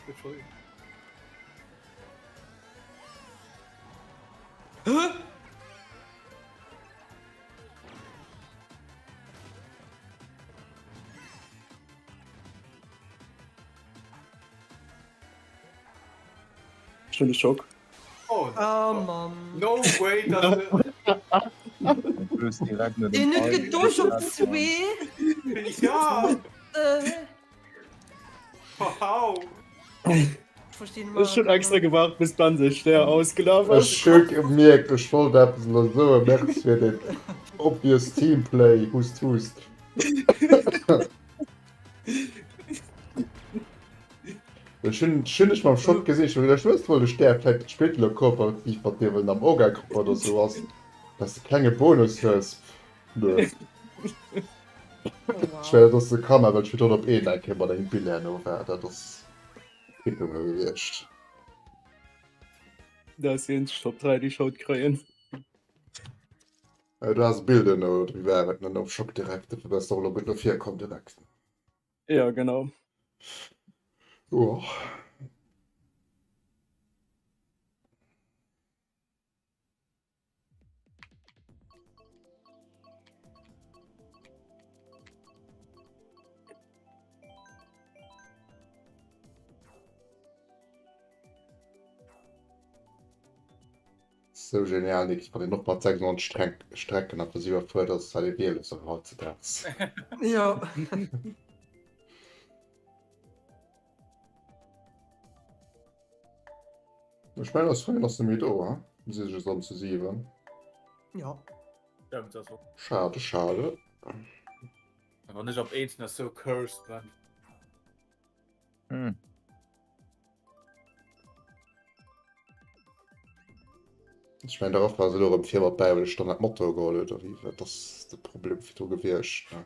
Entschuldigung. Hä? Ech hunn e Schock. Oh, oh Mann. No way, dass du direkt no Den huet gedosch op zwee. Ja! Wow! Ech hunn extra gewaart bis d'Ben sech Stär ausgelaf ass. Ech hu gemierkt ech wollt eppes elo soen, merci fir den obvious Teamplay, hust hust. Ech hunn ech hunn dech mam Shot gesinn, ech hu geduecht, hues de wohl de Stär vläit spillt elo kooperativ mat dir, well en am Orga-Grupp oder sou ass, dass de klenge Bonus hues. Nö. Ech well dat ass de Karma, well ech virdrun op een eng Kéier mat engem Bill herno war. Dat ass Quittung gewiescht. Dat ass déi eenzeg Top 3, déi ech haut kréien. Du has e Bild ënner, oder wéi war et? Nom Schock direkt, dofir bass de och elo gutt no vir komm direkt. Ja, genau. Jo. Sou genial Nick, wann een och mat 96 Strenk Strecken a Frisur fuert, ass dat ee Wieles och hautzedaags. Jo. Ech mengen eis Frëndin ass net méi do, he? Si sech erëm zu 7. Jo. Schade, schade. Wann ech op 1 ass sou cursed, man. Hm. Ech mengen darauf war se elo erëm vir mat bäi, well ech dann dat Motor geholl huet, oder wéi war dat ass de Problem virdru gewiescht, ne?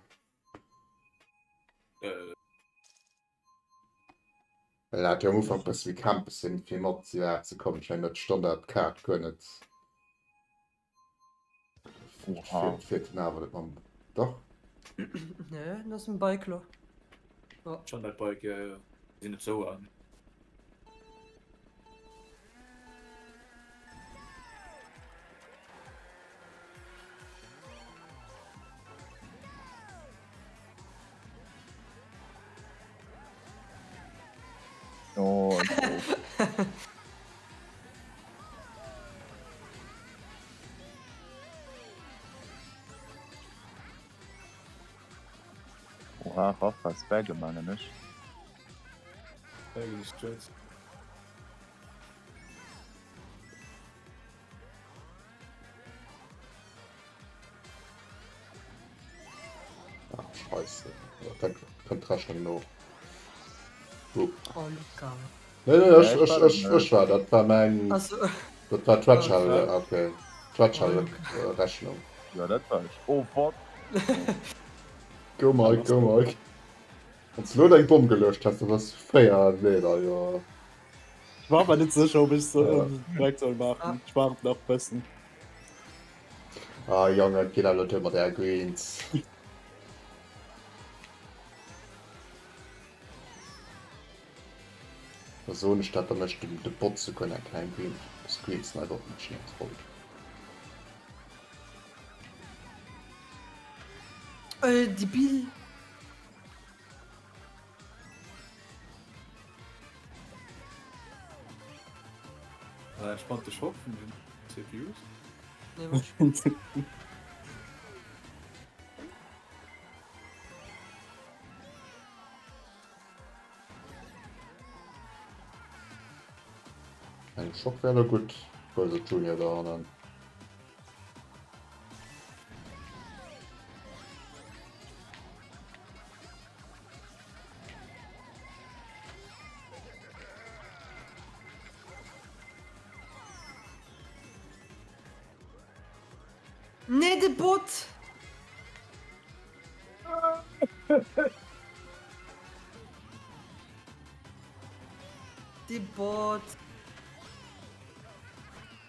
Äh. Well en hat jo am Ufank bësse méi Campes sinn, fir mat iwwerhaapt ze kommen. Ech mengen dat Standardkaart guer net. Oha. Fiert den awer net mam. Dach. Nee, dat ass en Bike lo. Oh. Standardbike, ja, ja. Sinn net sou an. Oh, Oha, Rafa ass bäge mengen ech. Bäge gestürzt. Ah, Scheisse. Da kënnt d'Rechnung no. Oh. Oh, Luca. Nee, nee, ech, ech, ech, ech war, dat war mäin, Also, dat war d'Tratschal, okay. Oh, Luca. Rechnung. Ja, dat war ech. Oh, what? Go Mike, go Mike. Wann s du elo deng Bomm geluecht häss, dann wars du fréier Leader, jo. Ech war mer net sécher, ob ech se direkt soll maachen. Ech waart nach bëssen. Ah Jong, et geet elo duer mat Air Greens. Da soen ech dat, da mécht de Bot souguer nach keng Green Screen Sniper op mech net voll. Äh, debil. War entspannte Schock vun den CPUs. Nee, war Eng Schock wär da gutt, Bowser Junior da hannen. Nee, de Bot! De Bot!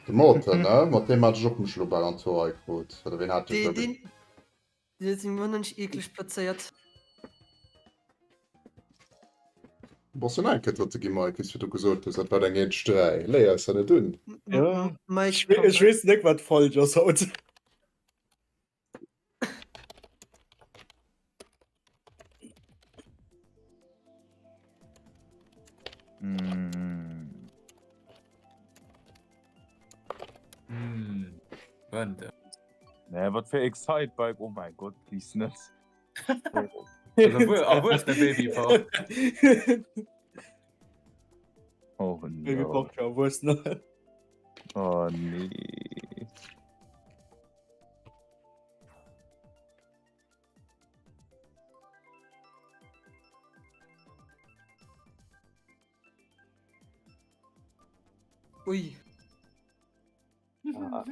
De Morton, ne? Mat deem hat ech och mech elo bal an d'Hoer krut. Oder ween hat dech Deen, elo? deen, deen huet seng wonnerlech eekleg plazéiert. Bass jo nach eng Kéier Drëtte gi, Mike, wéi s du virdu gesot hues, dat war deng eenzeg 3. Léier eis dat net un. Ja. Mike, Ech, we- ech weess net, wat falsch ass haut. Mm. Mm. Wende. Nee, wat fir Excite Bike, oh mein Gott, lies net. Erwuessene Baby war. Oh Baby no. braucht jo Erwuessener. Oh nee. Ui. Ah.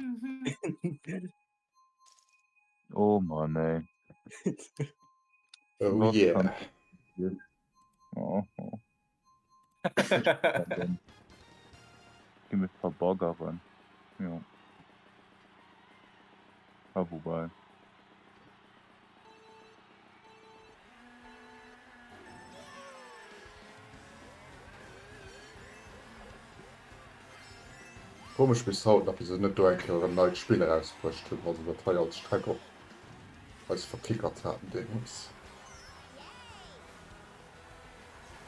Oh Mann, ey. Oh Was yeah. kann Oh, oh. Gi mech verbaggeren. Jo. Ah, wobei. Komesch bis haut nach wéi se net do eng Kéier erëm neit Spill erausbruecht hunn, wa se dat hei als Streck och eis verkickert haten deemools.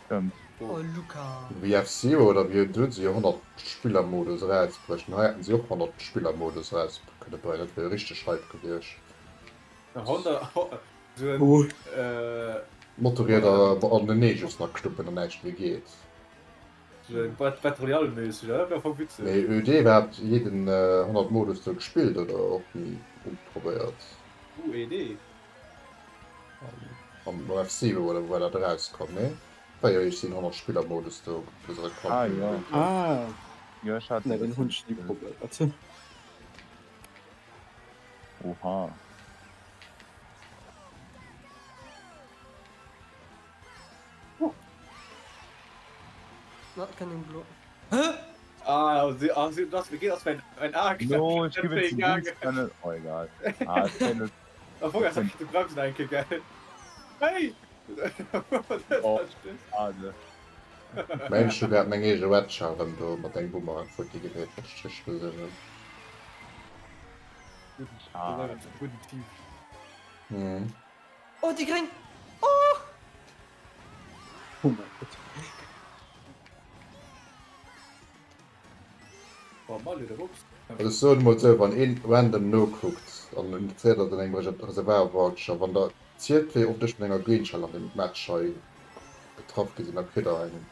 Stëmmt. Oh Luca. Wéi F-Zero oder wéi do hunn se jo 100 Spillermodus erausbruecht an hei hätten si och 100 Spillermodus eraus kënne bréngen, dat wier jo richteg Hype gewiescht. Motorrieder anenee just nach knuppen an näischt méi geet. Battle Royale méisseg, dat wär am Fong witzeg. Mee huet dir iwwerhaapt jee den 100 Modus do gespillt oder och ni uprobéiert? UED? Am F-Zero oder wou war dat erauskomm? Nee? War jo eescht deen 100 Spiller Modus do wou se Reklam Ah fir jo. gespillt hunn. Ah. Jo ech hat Nee, den den hunn ech ni probéiert. Oha. Na, kann den Blo. Hä? Ah, sie, ah, sie, das, wie geht das, mein, mein A No, ich gebe jetzt den Oh, egal. Ah, ich kenn das. Am Fong ass de Bremsen enke geil. Hey! Oh. Schade. Mensch, du grad meng eege Wedge erëm do mat engem Boomerang futti gedréit, wann ech richteg gesinn hunn. Schade. Guten Team. Mhm. Oh, déi gréng! Oh! Oh mein Gott. Oh, Malle, der Wuchs. Also ech soen emol esou, wann een random nokuckt an en zielt an engem Reservoir-Voucher, wann der zielt wéi oft ech mat enger Green Shell an deem Match hei getraff gi sinn, da kritt der eng,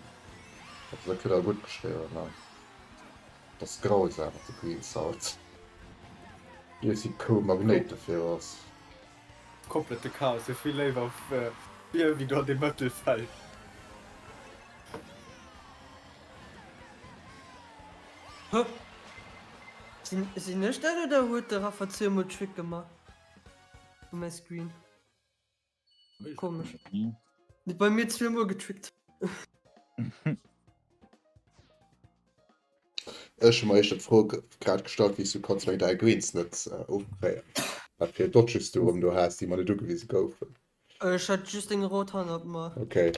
also da kritt der gutt geschriwwen. Ne? Dat ass grausam mat de Greens haut. Ier si Kou Magnéit dofir ass. Komplette Chaos, ech vill léiwer vir wéi do an dem Mëttelfeld. Hä? Sinn, sinn ech dat oder huet de Rafa zweemol Trick gemaach? Um mäi Screen. Komesch. Huet bei mir zweemol getrickt. Ech hu mer éischter d'Fro grad gestallt, wéi s du kanns meng 3 Greens net ofkréien. Wat fir Dodges du erëm do has, déi mer net ugewise goufen. Ech hat just eng rot hannert mer. Okay.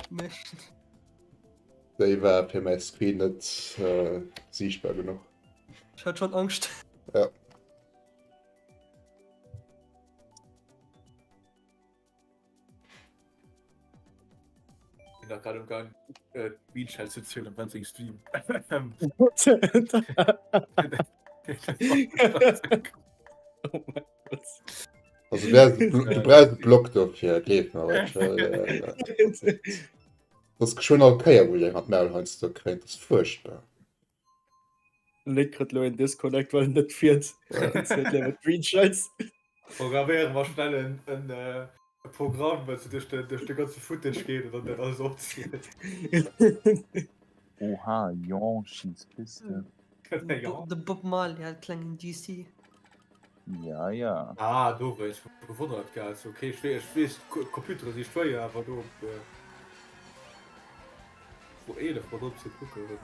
Déi war fir mäi Screen net siichtbar genuch. Ech hat schon Angscht. Ja. Bin nach grad um Gang äh, Beanshell ze zielen am ganzen Stream. oh mein Gott. Also du du brauchst e Block dofir, gleef mer. Well, äh, das ist schon all Kéier, wou ich eng an d'Maul heiansdo kréien, das ist furchtbar. Nick kritt lo en Disconnect, well en net fiert. Green Shells. Programméiere mer schnell en, en, äh, e Programm, wat se duerch de, duerch de ganze Footage geet an dann dat alles opzielt. Oha, Jon Schiedspiste. Ja. De Bob Marley hat klengen DC. Ja, ja. Ah, do wéi ech gewonnert gell. So, okay, ech weess, ech weess, Computere si schwéier, awer do op äh, Pro 11 mat op ze kucken.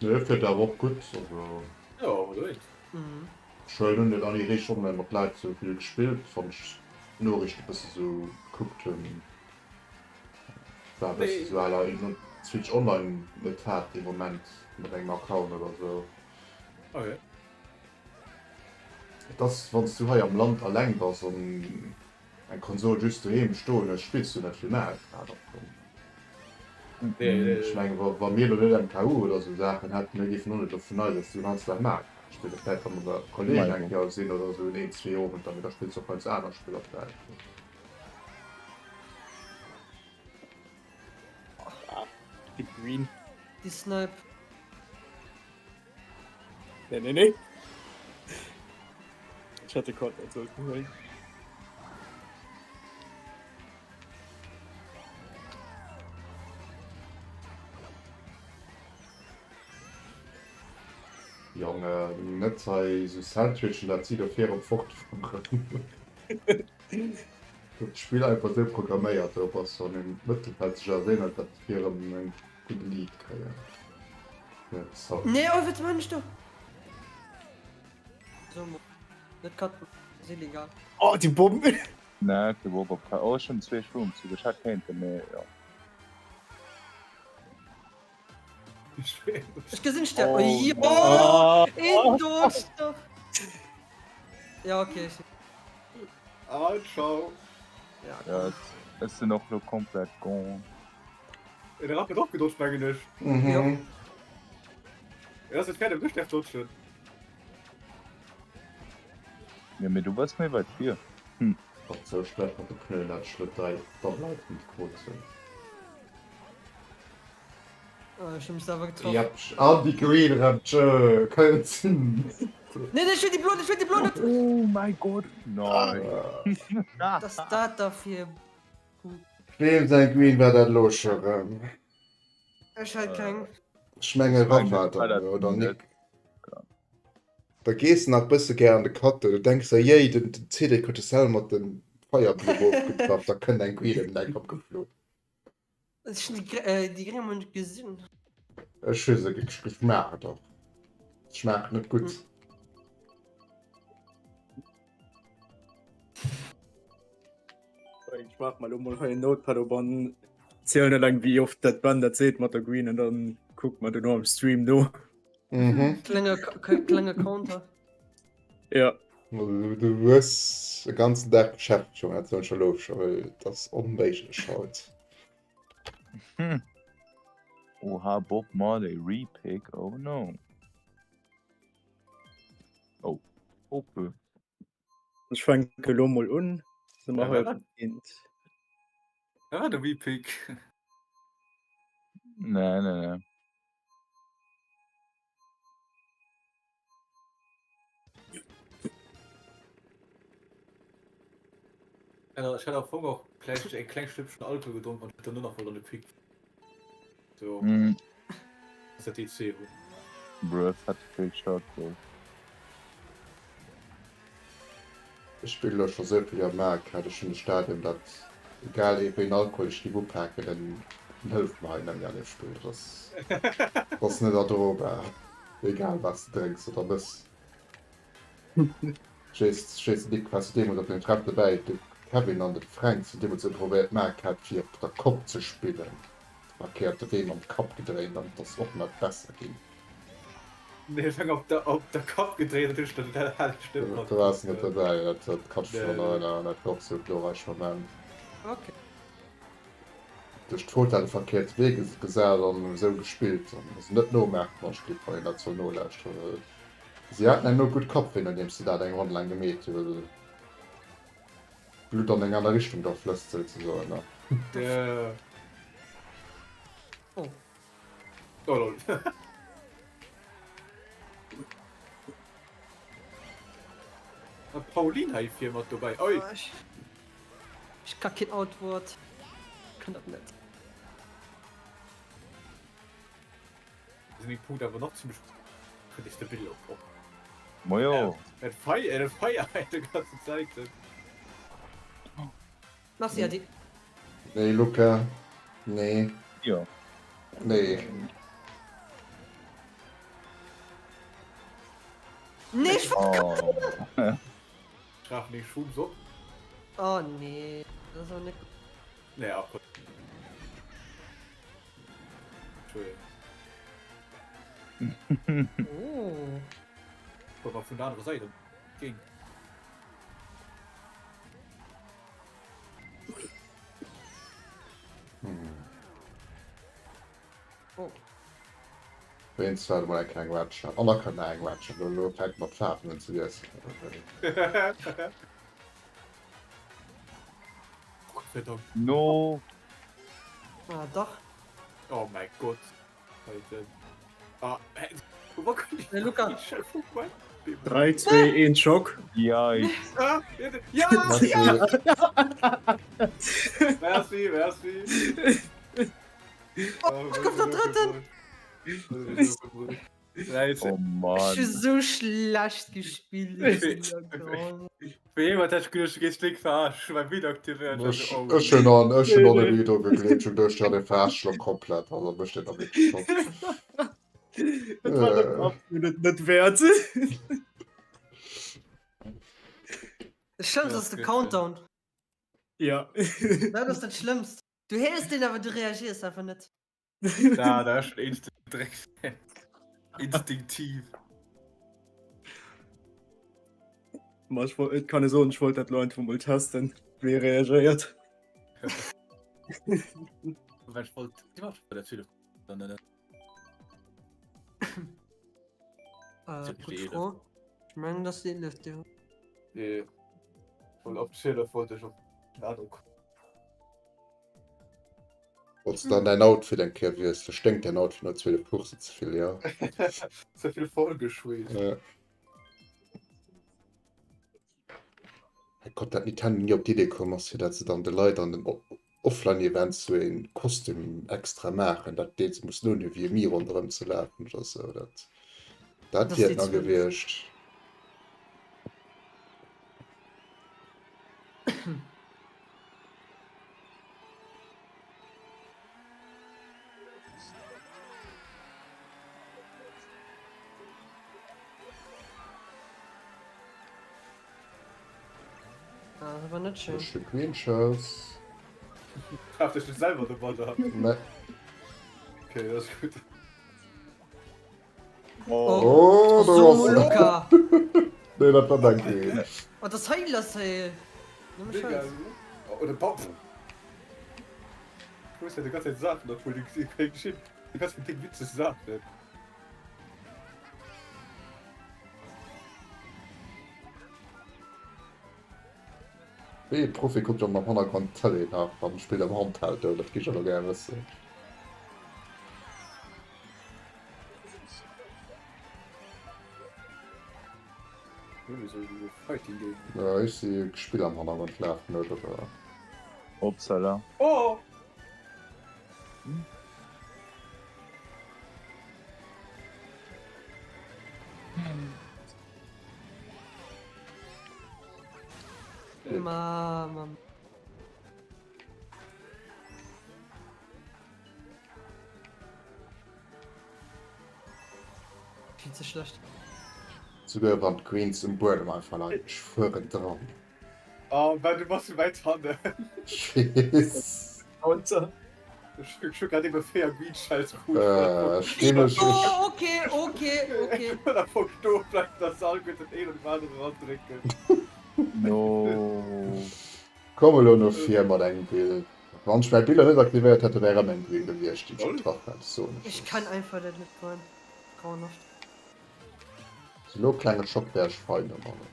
Nee, fiert awer och gutt, also. Jo, awer dowéinst. Mhm. Ech hunn net an déi Richtung online mat Leit sou vill gespillt, wann ech d'Noriichte bësse sou gekuckt hunn, war e bësse sou à la een Switch Online net hat dee Moment mat engem Account oder sou. Okay. Et ass wann s du hei am Land alleng bass an eng Konsol just doheem stoen hues, spills du net vill Mario Kart am Fong. Ech mengen, wa wa mir elo net MKU oder esou Saachen hätten, mir géifen och net elo vun eis aus den ganzen Dag Mario Kart spillen. Vläit wa mer bei Kollegen eng Kéier sinn oder esou en een, zwee Owenter, mee da spills du och heiansdo aner Spiller vläit. Déi Green. Déi Snipe. Nee, nee, nee. Ech hätt de Quad net sollten huelen. Jonge, net hei sou sandwichen, dat si do virop fortfueren. Huet d'Spill einfach sou programméiert, do bass du an dem Mëttelfeld sech ersénert, dat virem eng gudde Lead kréien. Nee, oh, wat man ech do? So, net cutten, ass illegal. Oh, déi Bomm! Nee, ke Bock op Oh, ech hunn zwee Shrooms, ech hätt kéinten, mee jo. Ech gesinn Stär. Oh, jo! Oh, een dodgt doch! Ja, okay. Ah, ciao. Ja, ja ech sinn och lo komplett gone. Den Rapp huet och gedodged, mengen ech. Mhm. Ja. Ja, ass net fäerdeg, ech däerf dodgen. Jo, mee du bass méi weit vir. Hm. Wat sou schlecht mat de Pneuen, dat ech lo 3 Double Items krut hunn. Oh, ech hu mech selwer getraff. Jep, an déi Green erëm, tschö, kann jo net sinn. Nee, nee, ech will déi Blo net, ech will déi Blo net! Oh mäi Gott, nein! Wat ass dat da fir e Weem säin Green war dat elo scho rëm? Ech hat keng. Ech menge Raff hat dat oder Nick. Da gees de nach bësse gär an de Cutto, du denks der, jéi, den Cédric huet de Cell mat dem Feierblumm ofgetraff, da kënnt eng Green ëm den Eck opgeflunn. Ech hunn déi gréng emol net gesinn. Ech hu se geschmaacht och. Schmaacht net gutt. Ech maach mer lo mol hei en Notepad op an zielen eleng wéi oft dat Ben dat seet mat der Green an dann kucke mer dono am Stream no. Mhm. Klenge, klenge Counter. Ja. Du hues e ganzen Dag Beschäftegung, dat soen ech elo scho, well et ass onméiglech haut. Hm. Oha, Bob Marley Repick, oh no. Oh, Ope. Ech fänke lo mol un. Se mer hei op Int. Ah, de Repick. Nee, nee, nee. Ech hat am Fong och vläicht e klengt Schlëppchen Alkohol gedronk an dann nur nach voll an de Pick. So. Mm. Ass dat déi zwee hunn. Bruh, fett vill Shot gouf. Ech spillen elo scho sou vill Joer Mario Kart, ech hunn de Stadium dat egal wéi en Alkohol ech géif upaken, en hëlleft mer hei net méi an deem Spill. Dat ass, dat ass net erdrobar, egal wat s de drénks oder mëss. Ech weess, ech weess, Nick, waars du deemools op deem Treff dobäi? De Kevin an de Fränk sinn deemools hu probéiert Mario Kart fir op der Kopp ze spillen, verkéierte Wee mam Kapp gedréint an et ass och net besser ginn. Nee, ech hu op der, op der Kapp gedréint, dat hunn ech dann, dat hat ech net Du waars net dobäi, dat, dat kann ech mech erënneren, dat war och sou e glorreich Moment. Okay. Duerch d'Fotell de verkéierte Wee gesat an esou gespillt. Also net nomaachen wann ech wann een dat soll nolauschteren well si haten herno gutt Kappwéi nodeems se dat eng Ronn laang gemeet hu well d'Blutt an eng aner Richtung da flësst souzesoen ne. Oh. Oh lol. Pauline hei vir mat dobäi. Oi. Ech ka keen Outwort. Kann dat net. Sinn déi Punkte awer nach zimmlech kritesch stabil op op. Majo. Et fei et feier hei de ganzen Zäiten. Merci Ady. Nee Luca, nee. Jo. Nee. Nee, ech wollt Oh. Straf meng Schums op. Oh nee, dat ass awer net gutt. Nee, ach Gott. Entschuldigung. Oh. Wollt mal vun der anerer Säit géint. Oh. Wéinst war mol eng kleng Ratchen. An da kënnt nach eng Ratchen. Lo, lo fänkt mat Faarwen un ze wiesselen. Gott sei Dank. No. Ah, dach. Oh mein Gott. Alter. Ah, hä? Wo kann ich Hey, Luca. 3, 2, 1, Schock. Yikes. Ah, ja, Merci. ja! Merci, merci. Oh, ich komm der dritten. Oh Ech Mann. hu sou schlecht gespillt. Wéi jemand hat geduecht, du gees léck verarschen. Ech hu mäi Video aktivéiert. Ech, ech hunn an, ech hunn an e Video gegleet, ech hunn geduecht, ja, dee verarscht lo komplett, also mécht deen da wierklech Schock. Dat war dat absolut net wäert. Dat Schlëmmst ass de Countdown. Ja. Dat ass dat Schlëmmst. Du héiers deen, awer du reagiers einfach net. Da, da schon instant Dreck. Instinktiv. Ma ech wollt, kann ech soen, ech wollt dat lo einfach mol testen, wéi e reagéiert. Well ech wollt immer bei der Tür dann ne. Äh, gutt Fro. Ech mengen, dass déi 11, ja. Nee. Voll op 12 wollt ech op den Ahnung. Wollts du dann däin Outfit eng Kéier wiesselen? Sténkt däin Outfit no 12 Coursen ze vill, jo? Ze vill vollgeschweesst. Ja. Herrgott, dat Nintendo ni op d'Idee komm ass, fir dat se dann de Leit an den Offline-Events sou een Kostüm extra maachen, dat deet se mussen unhu wéi e Mii ronderëm ze lafen oder sou. Dat, dat wier et nach gewiescht. Ah, das war net schön. Ech Green Shells. Traf dech net selwer domadder? Nee. Okay, dat ass gutt. Oh, Oh, do so ass se. Luca. Nee, dat war dein Green. Oh, das Heil ass hei. Nëmme Mega. Scheiß. Oh, de Papp. Du hues ja die ganze Zeit Sachen, obwohl die keng geschinn. Du kannst mit Ding witzeg Sachen. Wéi ee Profi kuckt dann am Hannergrond d'Tëlee nach an spillt am Handheld do? Dat géif ech awer gär wëssen. Ja, ech si Spill am Hannergrond lafen huet oder. Upsala. Oh! Ma, ma. Viel ze schlecht. Souguer wann d'Queens um Buedem einfach leien, ech fueren dran. Oh, well du bass sou wäit hannen. Ech weess. Ech hu grad ebe 4 Green Shells krut. Ech ginn ech. Oh, okay, okay, okay. Da wou sto bleift, dass se alleguerten een an dem aneren erandrécken. No. Komm elo no vir mat engem Bild. Wann ech mäi Biller net aktivéiert hätt, da wär erëm eng Green gewiescht, déi ech getraff hätt, soen ech Ech kann einfach dat net goen. Grauenhaft. So lo klenge Schock wär ech fein domadder.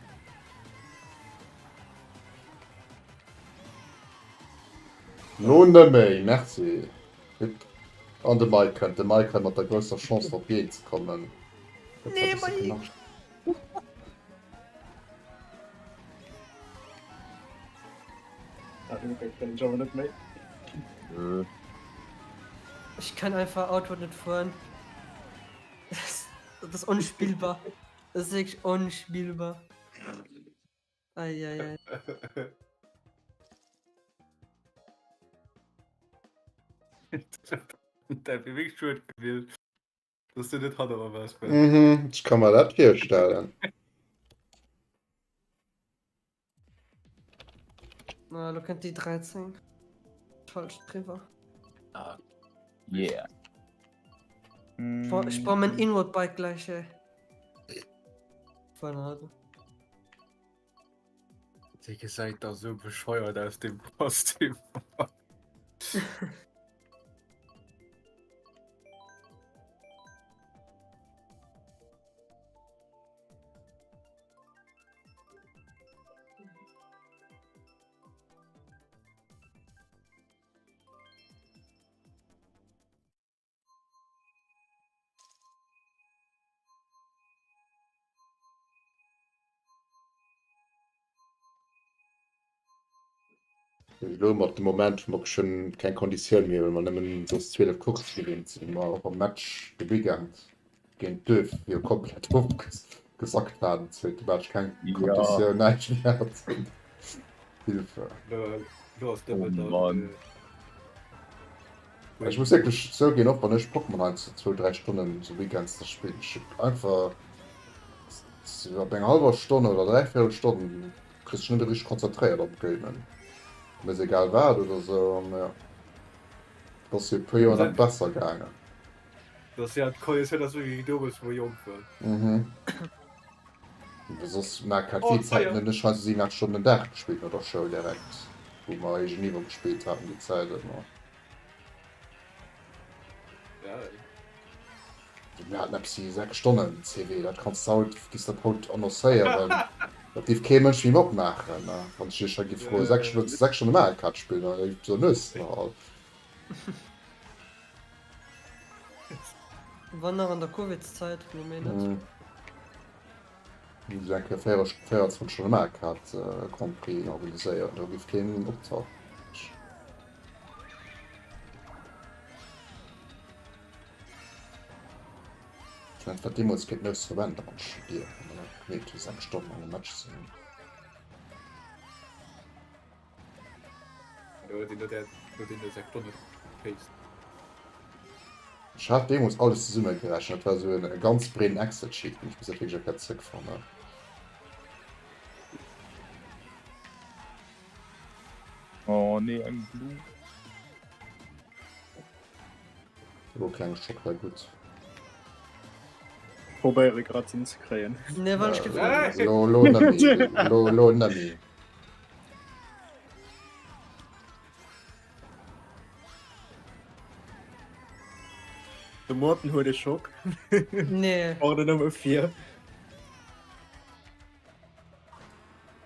Lo neméi, merci. Hip. An de Mike kënnt. De Mike hei mat der grousser Chance op Géint ze kommen. Dat Nee, war e bësse Mike! knapp. Ah, den Effekt kenn ech awer net méi. Nö. Ech kann einfach Outward net fueren. Dat ass onspillbar. Dat ass wierklech onspillbar. Eieiei. Dat wier wierklech schued gewiescht, dass du net hanner mer waars. Mhm, ech ka mer dat virstellen. Na, lo kënnt déi 13. Falsch driwwer. Ah. Yeah. Ech brauch mein Inward Bike gleich, ey. Voll Dee gesäit da sou bescheuert aus deem Kostüm. Elo mat dem Moment wou mer schonn keng Konditioun méi hunn, well mer nëmmen soss 12 Coursse gewinnt sinn, mer och am Match de Weekend géint Duerf jo komplett ofgesackt waren, zweete Match keng Konditioun, näischt méi haten. Hilfe. Elo ass Oh nëmmen dann. Mann. Ech muss wierklech zouginn, och wann ech Pokémon heiansdo zwou, dräi Stonnen sou Weekends da spillen, ech einfach op enger hallwer Stonn oder dräivéierel Stonn Kriss dech net méi richteg konzentréiert op Gamen. Méchs egal wat oder sou an jo. Et ass jo e puer Joer net besser gaangen. Dass ja d'Konditioun ass wéi dommels wou jonk war. Mhm. Soss Mario Kart Wii Zäiten hunn ech hei sou 7, 8 Stonnen den Dag gespillt no der Schoul direkt wou mer héijen Niveau gespillt haten déi Zäit ëmmer. Mir haten eppes wéi 6 Stonnen CW, dat kanns de haut, giss dat haut annoncéieren, dat dierf kee Mënsch méi matmaachen. Wann ech iech hei giff froen, 6 wëlls de 6 Stonne Mario Kart spillen, da géif soen, Nues nach all. War nach an der Covidszäit, mee méi net. Mir hu eng Kéier 24 Stonne Mario Kart Grand Prix organiséiert, do giff keen optauchen. Ech mengen, et war deemools fir d'Nous verwent am Studieren, wann mer dat gemeet hu, 6 Stonnen an engem Match ze hunn. Ech hat deemools alles zesummegerechent, dat war esou e ganz breeden Excel-Sheet, deen ech bis haut wierklech erkläert zréckfannen. Oh nee, eng Blumm. Elo klenge Schock war gutt. Probéiere grad se ze kréien. Nee, wann ech gefrot. Lo lo nëmmi. Lo lo nëmmi. De Morten huet e Schock. Nee. Brauch der nëmme 4.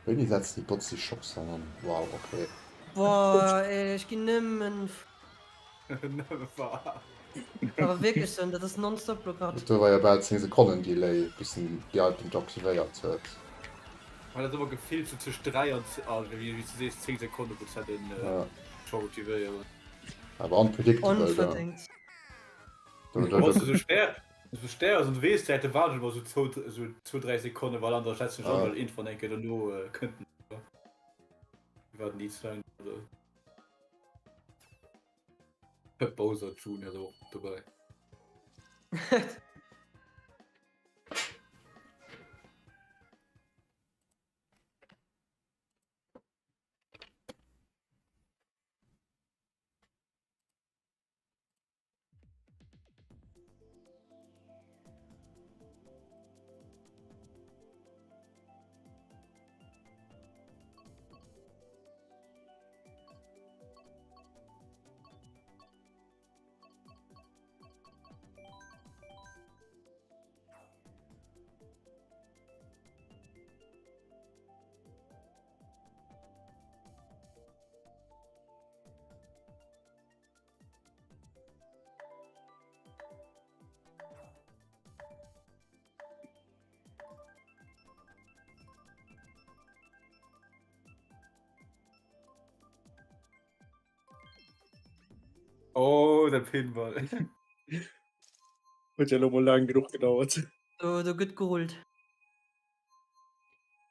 Wéini setzen déi Bots déi Schocks dann an? Wow, okay. Boah, ey, ech ginn nëmmen. Nëmme verarscht. Awer wierklech sou, dat ass nonstop lo grad. Do war jo bal 10 Sekonnen Delay, bis en déi Items aktivéiert huet. Mä dat ass ëmmer gefillt sou tëscht 3 an, a wéi s du sees, 10 Sekonne wou se den Schock aktivéieren. Awer unpredictable da. Onverdéngt. Wann s du sou schwéier Sou Stär ass an wees Zäite waarden ech emmer sou zwou sou zwou 3 Sekonnen well an der schätzen ech an well iergendwann eng Kéier dono kënnt déi waarden ni ze laang oder Bowser Junior ass och dobäi. Oh, de Pinball. Huet jo elo mol laang genuch gedauert. Do, do gëtt gerullt.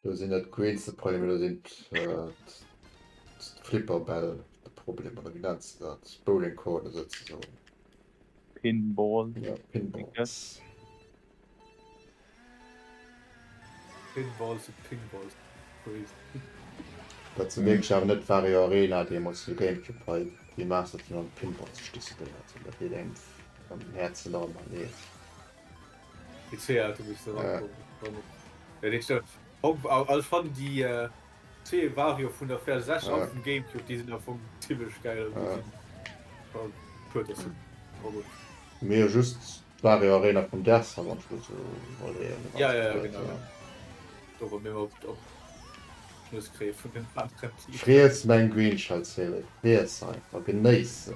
Do sinn net d'Queens de Problem, do sinn d'Flipperbäll de Problem, oder wéi nenns de dat? Bowling Corner souzesoen. Pinball. Ja, Pinballs. Pinballs und Pinballs. Crazy. Dat se wierklech awer net Wario Arena deemools fir Gamecube hei remastered hunn an Pinball sech decidéiert hunn. Dat deet engem am Häerzen nach ëmmer leed. PC hat du bist ja. Ja, fand die äh, zwee Wario vun der 64 ja. vum Gamecube die sind davon ziemlich geil ja. Mir just Wario Arena vum DS wann so ja, ja, ja, genau. Ja. Do mir op, op vun den anderen Fries meng Green Shell Fries einfach genéiss.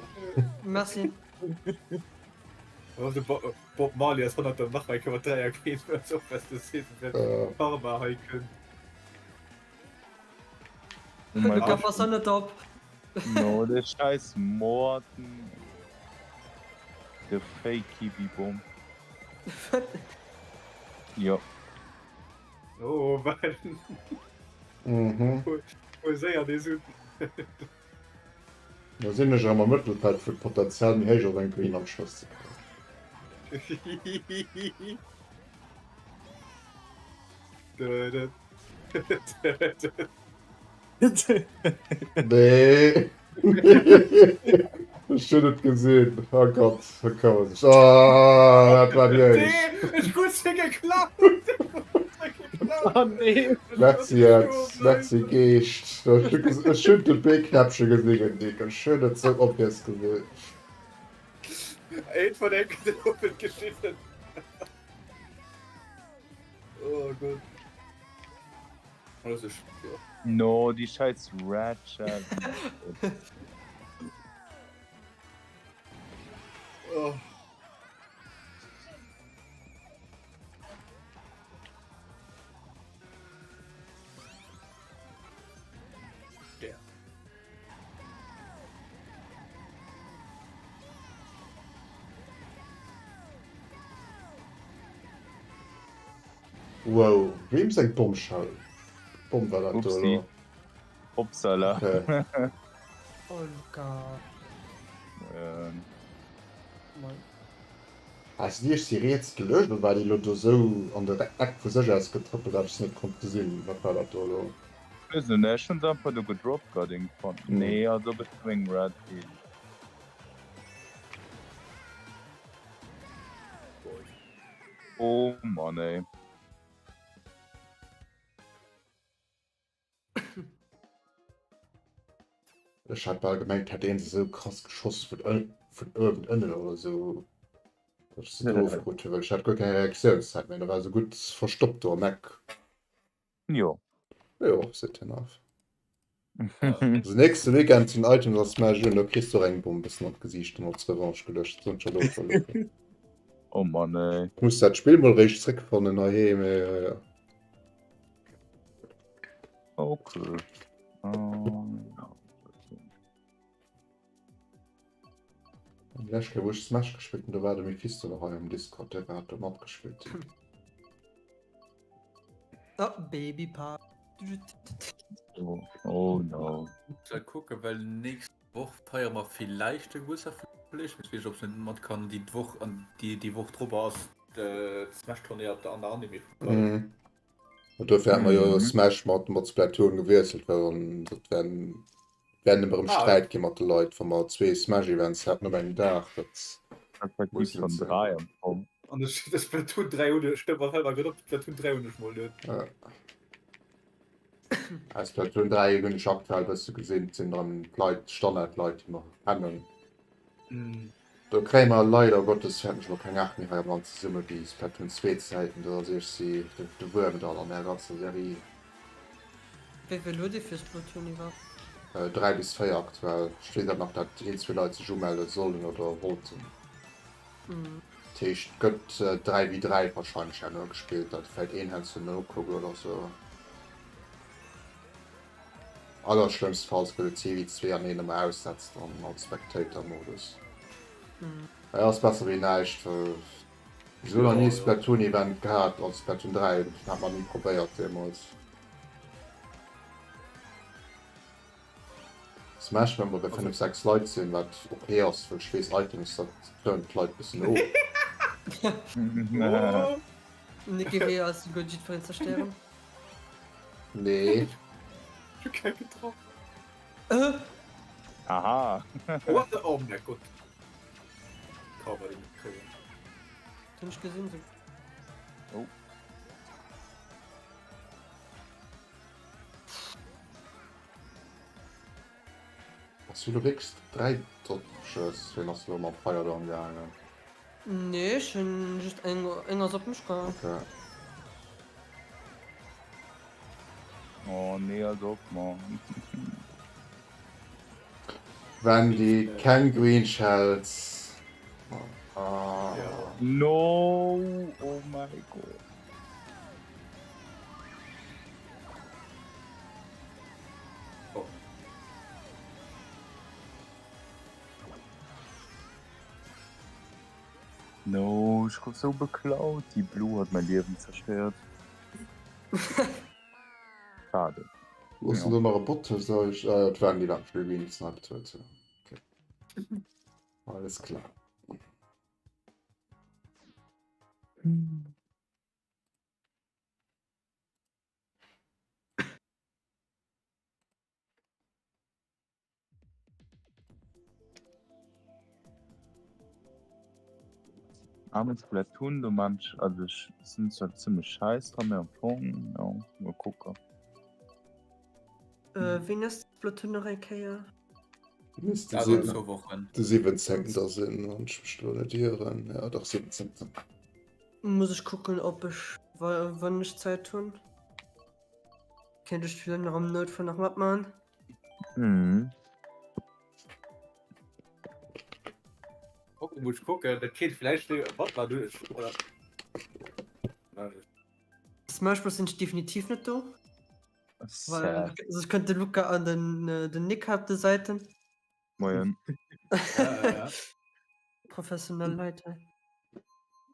Merci. Bob Marley ass hannert der nach eng Kéier mat 3 erkeet, well se och aus der Saison fir Parma hei kënnt. Oh mein Luca, Gott. pass da net op. No, de scheiß Morten. De Fake Kiwi Bomb. Jo. Oh, well. Mhm. Huel séier dee Sud. Da sinn ech erëm am Mëttelfeld wou d'Potenzial méi héich ass eng Green am Schoss ze kréien. Nee. Ech hunn et gesinn. Oh Gott, da kann man sech. Oh, dat war déi éischt. Ech krut se geklaut. Oh nee. Merci Ed, merci Geescht. Ech hunn de B-Knäppche gesinn, Nick. Ech hunn et sou obvious gesinn. Eent vun enken den Owend geschissen. Oh Gott. Das ist, ja. No, die scheiß Ratchet. Oh. Der. Wow, weem seng Bommschell? Bomm war dat do Upsi. elo? Upsala. Okay. Oh Luca. Ähm. Moin. Ass déi si riets geluecht oder war déi elo do sou an der Eck vu sech aus getrëppelt dat ech se net konnt gesinn? Wat war dat do elo? Weess net, ech hunn se einfach do gedroppt gehat iergendwann. Nee, also op ech meng Red Hill. Oh Mann ey. Ech hat bal gemengt hätt een se sou krass geschoss vun vun uewen ënnen oder sou datt ech se do ofkrut hunn, well ech hat guer keng Reaktiounszäit méi, da war se gutt verstoppt do am Eck. Jo. Jo, seet hien nach. Also nächste Weekend sinn Items a Smash un, do kriss du och eng Bomm bëssen an d'Gesiicht dann als Revanche geluecht, dat soen ech der elo scho elo. Oh Mann ey. Ech muss dat Spill mol réischt zréckfannen heiheem, mee jo. Okay. Um, ja. Lescht Kéier wou ech Smash gespillt hunn, do war de Mephisto nach hei am Discord, dee hat do matgespillt. Oh, Baby Park. Oh, oh no. Soll kucken, well nächst Woch feiere mer villäicht de Gebuertsdag vum Kolleg. Ech weess net, ob ech net mat kann. Déi Woch an déi, déi Woch drop ass d'Smash-Tournée op der an der Anime vum Kolleg. Mhm. An dofir hat mer jo Mhm. Smash mat, mat Splatoon gewiesselt, well dann dat wär, wär nëmme erëm Ah, Sträit gi mat de Leit, wa mer zwee Smash-Events hätten op engem Dag. Dat Respektiv muss schon net sinn. 3 am Fong. An ech de Splatoon 3 hunn ech, stëmmt, fällt mer grad op, Splatoon 3 hunn ech mol net. Ja. Aus Splatoon 3 hunn ech aktuell bësse gesinn, et sinn erëm d'Leit, d'Standardleit, déi mer kennen. Mhm. Do kréie mer leider Gottes fäerten ech mol keng 8 méi hei am Land zesumme wéi Splatoon 2 Zäiten. Do ass iergsi de, de Wuerm dran an där ganzer Serie. Wéi vill huet ee fir Splatoon iwwerhaapt? 3 bis 4 aktuell. Ech weess awer nach dat een, zwee Leit sech umelle sollen oder wollten. Dat heescht et gëtt 3 ewéi 3 wahrscheinlech herno gespillt, datt vläit een heiansdo nokuckt oder sou. Allerschlëmmstfalls gëtt et 2 ewéi 2 an een ëmmer aussetzt an als Spectator-Modus. Ja, ass besser wéi näischt. Ech hunn nach ni Splatoon Event gehat, also Splatoon 3 hat mer ni probéiert deemools. Smash wenn mer bei 5, 6 Leit sinn, wat ok ass, well ech weess Items dat turnt d'Leit bëssen of. Nicky wéi ass gutt jiddwereen zerstéieren? Nee. Ech hu keng getraff. Aha. What the oh mein Gott. Cover den kréien. Hunn ech gesinn sou. Oh. Ass du lo wierklech 3 Dodges? Wien ass lo mam Fire down gaangen? Nee, ech hunn just eng, eng ass op mech gaangen. Okay. Oh nee, halt op man. Wendy, keng Green Shells. Ah. No, oh my god. Oh. No, ech gouf sou beklaut. Déi Blue huet mäi Liewen zerstéiert. Schade. Wo ass denn do nach e Bot? Soll ich, ah, dat waren déi wat mech gegreen-sniped huet. Okay. Alles klar. Ah, mit Splatoon, do man ech, also ech sinn zwar zimmlech scheiss dran, mee am Fong, jo, mol kucken. Äh, wéini ass Splatoon nach eng Kéier? Misst de Also siwen- zwou Wochen. de 17. sinn, wann ech mech elo net ieren. Ja, dach 17. Muss ech kucken, ob ech, wa wann ech Zäit hunn. Kéint ech villäicht nach am Noutfall nach matman. Mhm. Gucken, muss ich gucken. Dat kéint vielleicht wat war du oder Smash Bros sinn ech definitiv net do. Weil, Sad. also ich könnte Luca an den, äh, den Nick op de Seiten. Moien. Ja, ja. Professionell Leit hei.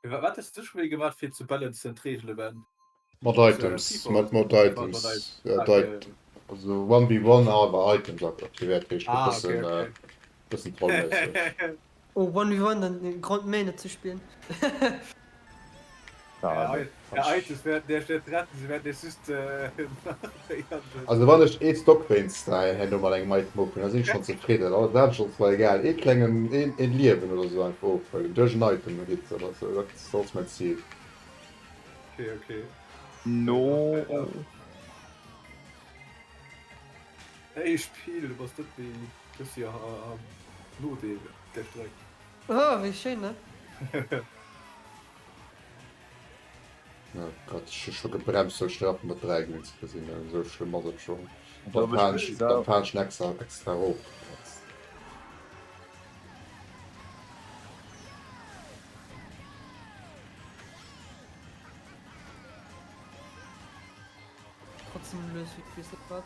Wat hues du schon gemacht fir ze balancen d'Reegele Ben? Mat Items, mat mat Items. Ja, Okay. also 1v1 awer Items aktivéiert, heescht e Ah, bëssen, okay, okay. bëssen trollméisseg. Oh, 1v1 dann Grand Main net ze spillen. Schade. Ja, Items wäerten Iech net retten, se wäerten Iech just Also wann ech ee Stock wéinst däi herno mat engem Item ofhuelen, da sinn ech schonn zefridden. Alles anescht ass mer egal. Ee klengen, een, een Liewen oder sou einfach ofhuelen duerch en Item Hit oder sou, dat ass mäin Zil. Okay, okay. No. Hey Spill, du bass net méi, du bass jo am Nodeel op der Streck. Oh, wéi schéin, ne? Oh Gott, ech hu scho gebremst, well ech nach mat 3 Greens gesinn hunn. Esou schlëmm ass et schonn. Da fahren ech, da fahren ech extra, extra erof. Trotzdem lös wéi weess net wat.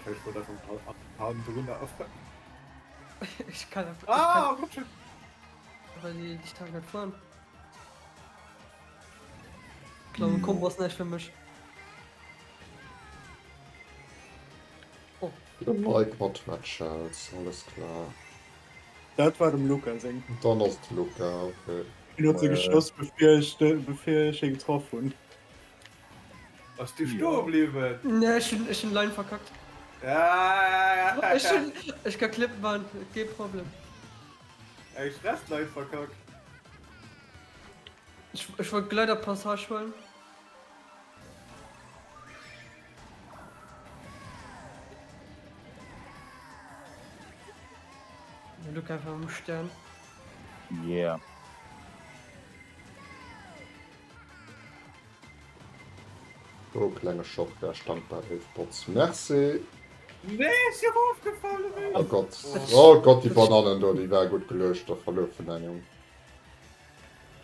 Ech wollt einfach am drunner. Ech kann einfach. Ah, komm schon. Well déi déi Stank net fueren. Glaube Kombo ass näischt fir mech. Oh. Mike mat Matchouts, alles klar. Dat war dem Luca seng. Dann ass de Luca, okay. Hien huet se geschoss bevir ech bevir ech hie getraff hunn. Ass du stoe bliwwen? Nee, ech hunn ech hunn Line verkackt. Ja, Ech hunn ech ka Clip man, kee Problem. Eng Stressline verkackt. Ech, ech wollt Gleiter Passage huelen. Luca einfach am Stern. Yeah. Oh, klenge Schock, wär ech dankbar, léif Bots. Merci. Nee, ech si erofgefallen. Oh Gott, oh Gott, déi Bananen do, déi war gutt geluecht, da verluer vun engem.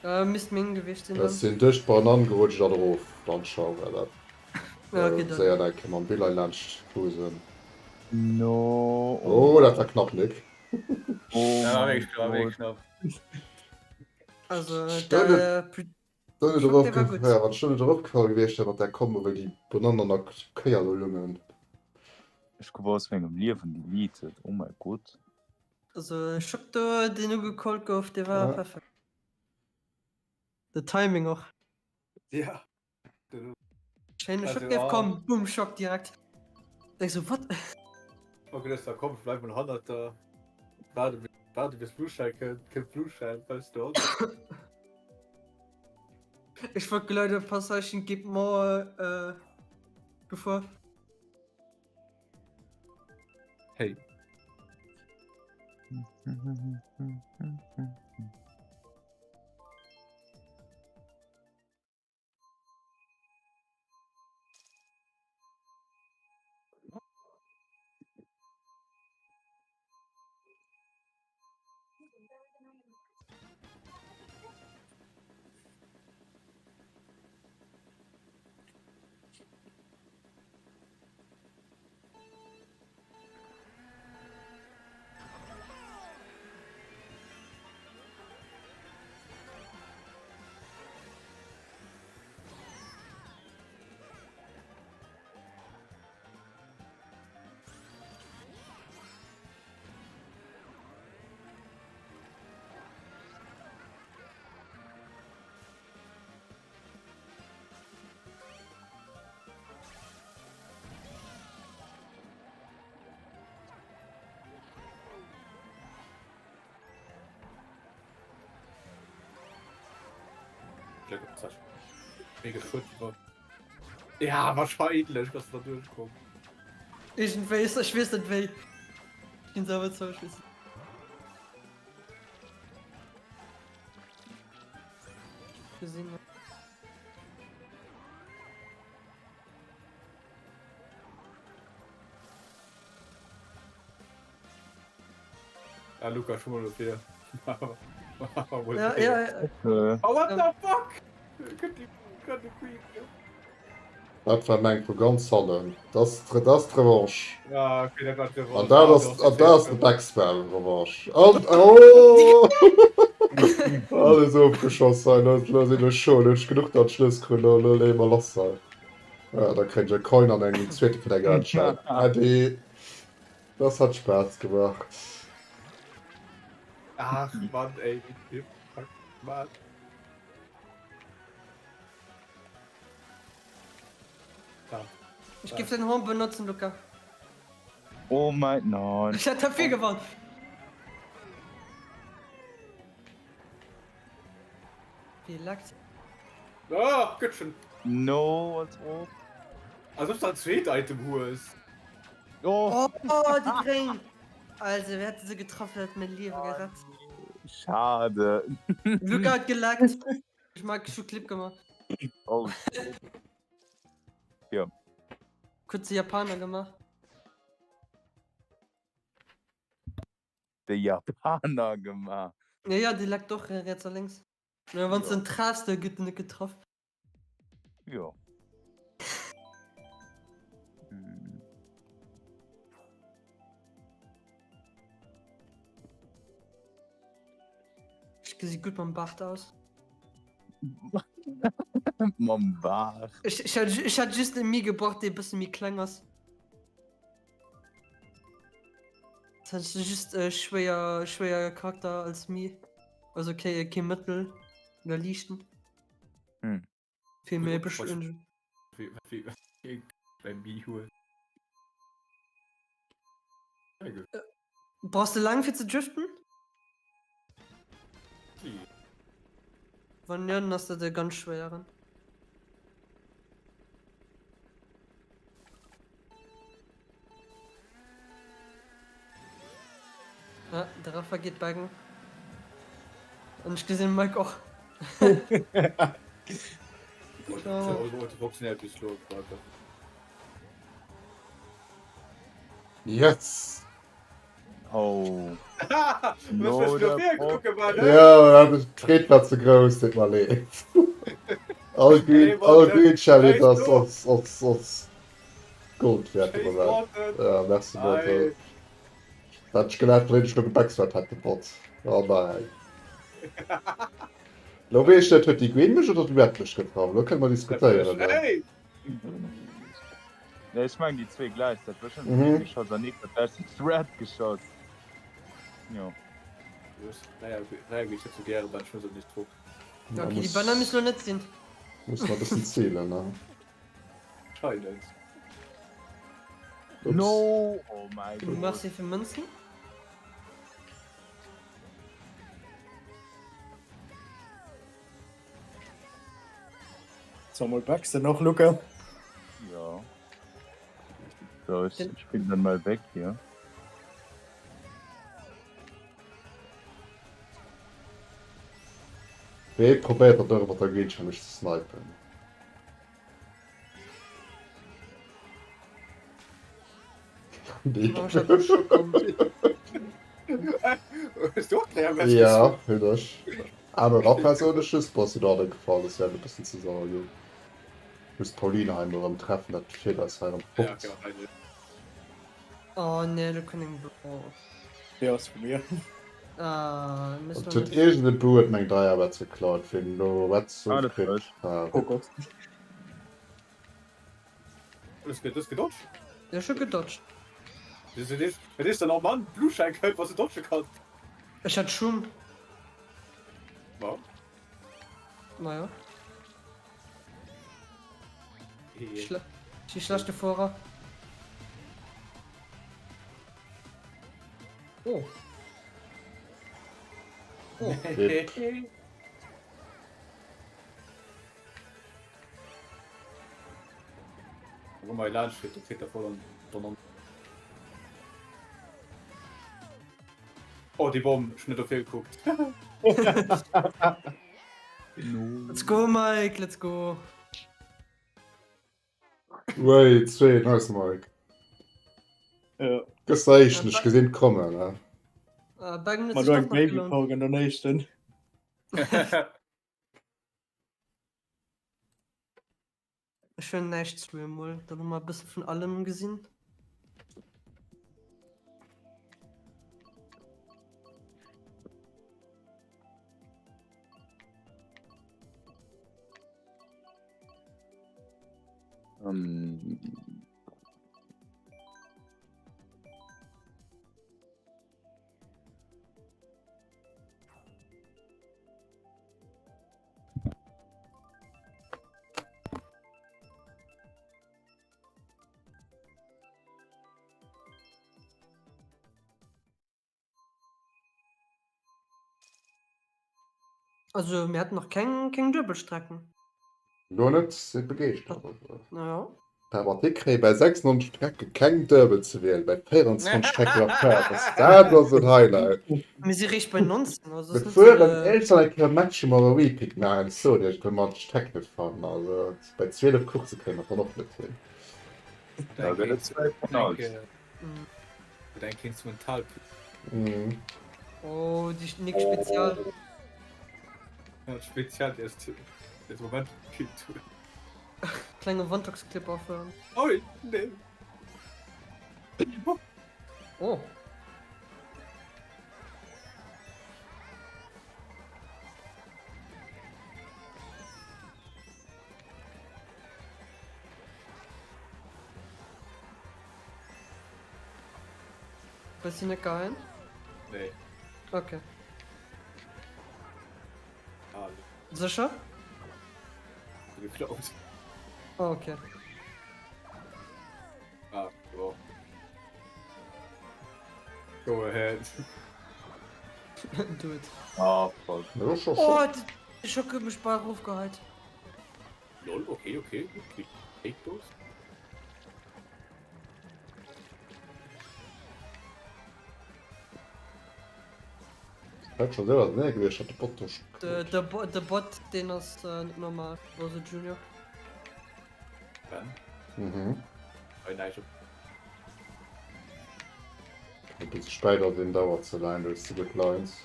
Äh, misst meng gewiescht sinn Ech dann. sinn duerch d'Banann gerutscht an erof. Dann schau, war dat Ja, okay, dann. séier eng Kéier mam Billei laanscht cruisen. No. Oh, dat war knapp, Nick. Oh Ja, mein wéi knapp, wéi Gott. knapp. Also, Stimmt. da, äh, Dann Schock, erop der war gutt. ja, wann schon net eropgefall gewiescht wär mat der Kombo, wéi déi Banann an der Kéier do lungen. Ech gouf aus mengem Liewen deleted. Oh mein Gott. Also Schock do, deen ugecallt gouf, dee war Ja. perfekt. De Timing och. Ja. Schéine Also, Schock géif ja. kommen, boom, Schock direkt. Denk so, what? Okay, das da komm, bleib mal hannert der. Warte, warte bis Blue Shell kënnt, kënnt Blue Shell, bleibst du Ech wollt geleider Passagen gib more äh, gefuer. Hey. Ja wahrscheinlech dass da duerchkomm. Iergendwéi, ech weess net wéi. Ginn se awer zou, ech weess net. Gesinn. Ah, Luca, schon mal dafür. Ja, ja, ja. Äh, Oh, what the fuck? Könnt die, könnt die Queen. Dat war meng vu ganz hannen. Das, das ass d'Revanche. Ja, okay, dat war d'Revanche. An dat ass, an dat ass de Backspam Revanche. An, oh! Alles ofgeschoss hei, lo, lo sinn ech schon, ech genuch dat Schlëss krut, lo, lo leeë mer lass hei. Ja, da kréint ech e Coin an eng zweete vun der Geldschein. Äddi. Das hat Spaß gemacht. Ach, Mann, ey, wie Tipp. Fuck, Mann. Da. Ich gif den Horn benutzen, Luca. Oh mein, nein. Ich hätte dafür gewonnen. Wie lackt. Ah, Göttchen. No, als ob. Als ob da ein zweet Item hues. Oh, Oh, die Gréng. Also, wer hätte se getroffen, hätte mein Liewe gerett. schade. Luca hat gelackt. Ich mag schon Clip gemacht. Oh, shit. Kurze Japaner gemacht. De Japaner gemaach. Ja, ja, die lackt doch rechts und links. Ja, wann du den treffst, da gëtt net getroff. Jo. Hm. Ech gesi gutt mam Bart aus. Mam Bart. Ech, ech, hätt, ech hätt just e Mii gebraucht, dee e bësse méi kleng ass. Das hat just äh, schwéier, schwéier Charakter als Mii. Also kee, kee Mëttel oder liichten. Hm. Fir méi beschleunegen. Beim Mii huet. Brauchst du lang fir ze driften? Wann jo, dann ass dat e ganz schwéieren. Ah, de Rafa geet backen. An ech gesinn Mike och. Yes! Oh. No, Ja, d'Freed war ze grouss, deet mer leed. All gutt, all gutt, Shelly, das ass, ass, ass Gold wäert de Moment. Ja, merci, Martin. Dat ech gelat wann ech lo gebackswat hätt de Bot. Oh nein. Lo weess ech net, huet déi Green mech oder déi Red mech getraff? Lo kënne mer diskutéieren. Hey! Nee, ech mengen déi zwee gläichzäiteg. Ech hunn d'Green geschoss an Nico huet gläichzäiteg d'Red geschoss. Jo. Naja, naja, ich hätte so gäre beim Schluss nicht fort. Ja, okay, déi Banner müssen lo net sinn. Muss mer e bëssen zielen, ne? Anscheinend. Ups. No! Oh mäi Gott. Merci fir Mënzen. So mol backs de noch Luca? Ja. So, ich, ich bin dann mal weg hier. Wee probéiert dat och iwwer der Géigend mech ze snipen? Ja, hunn ech. Aner Persoun ech just bass du der net gefall, ass ja e bëssen ze sauer jo. Muss d'Pauline hei mol erëm treffen, dat feelt eis hei erëm fort. Oh nee, lo kënnt eng blo. Déi ass vu mir. Ah, Et huet iergend e Bou huet meng Dreierwetz geklaut, wien elo Wetz Ah, dat kritt. war ech. Ah, Oh Gott. Hues du gedodged? Ja, ech hu gedodged. Et is dann och Mann Blueschein kënnt, was du dodge kanns. Ech hat Schum. Ma. Naja. Schle si schlechte Fuerer. Oh. Oh. Wo mei laanscht fiert, do kritt der voll an d'Donner. Oh, déi Bomm, ech hun net dofir gekuckt. Let's go Mike, let's go. Wait, zwee, nice Mike. Ja. Gëss der éischten, ech gesinn kommen, ne? Uh, Bang Ma du eng Babypoke an den éischten. Ech hunn näischt zweemol. Dann hu mer e bësse vun allem gesinn. Ähm. Also mir hatten nach keng, keng Duebelstrecken. Lo net, si begeeschtert. Ja. Awer dir kréie bei 96 Strecke keng Duebel ze wielen, bei 24 Strecke nach Paris. Dat ass en Highlight. Mir si réischt bei 19, also Mir fueren éischter eng Kéier Matche mat der Repick maachen, ech soen iech, well mer d'Streck net fannen. Also bei 12 Coursse kréie mer et dann och net hin. Da gëtt et 2 Finals. Eng Instrumental. Oh, déi Nick Spezial. Spezial, déi ass de Moment gekillt huet. Klenge Wantox-Clip aféieren. Oi, nee. Oh. Bist du net geil? Nee. Okay. Sécher? Geklaut. Oh, okay. Ah, jo. Go ahead. Do it. Ah, fuck. Ja, schon, Oh, schon. de Schock huet mech bal erofgeheit. Lol, okay, okay. Gut, Fake Boost. Hat schon selber nee gewiescht, hat de Bot do schon De, de, Bo- de Bot, deen ass äh, net normal. Bowser Junior. Ben? Mhm. Oh, nein, ich hab... E bësse spéider, deen dauert ze laang, do hues de gutt Lines.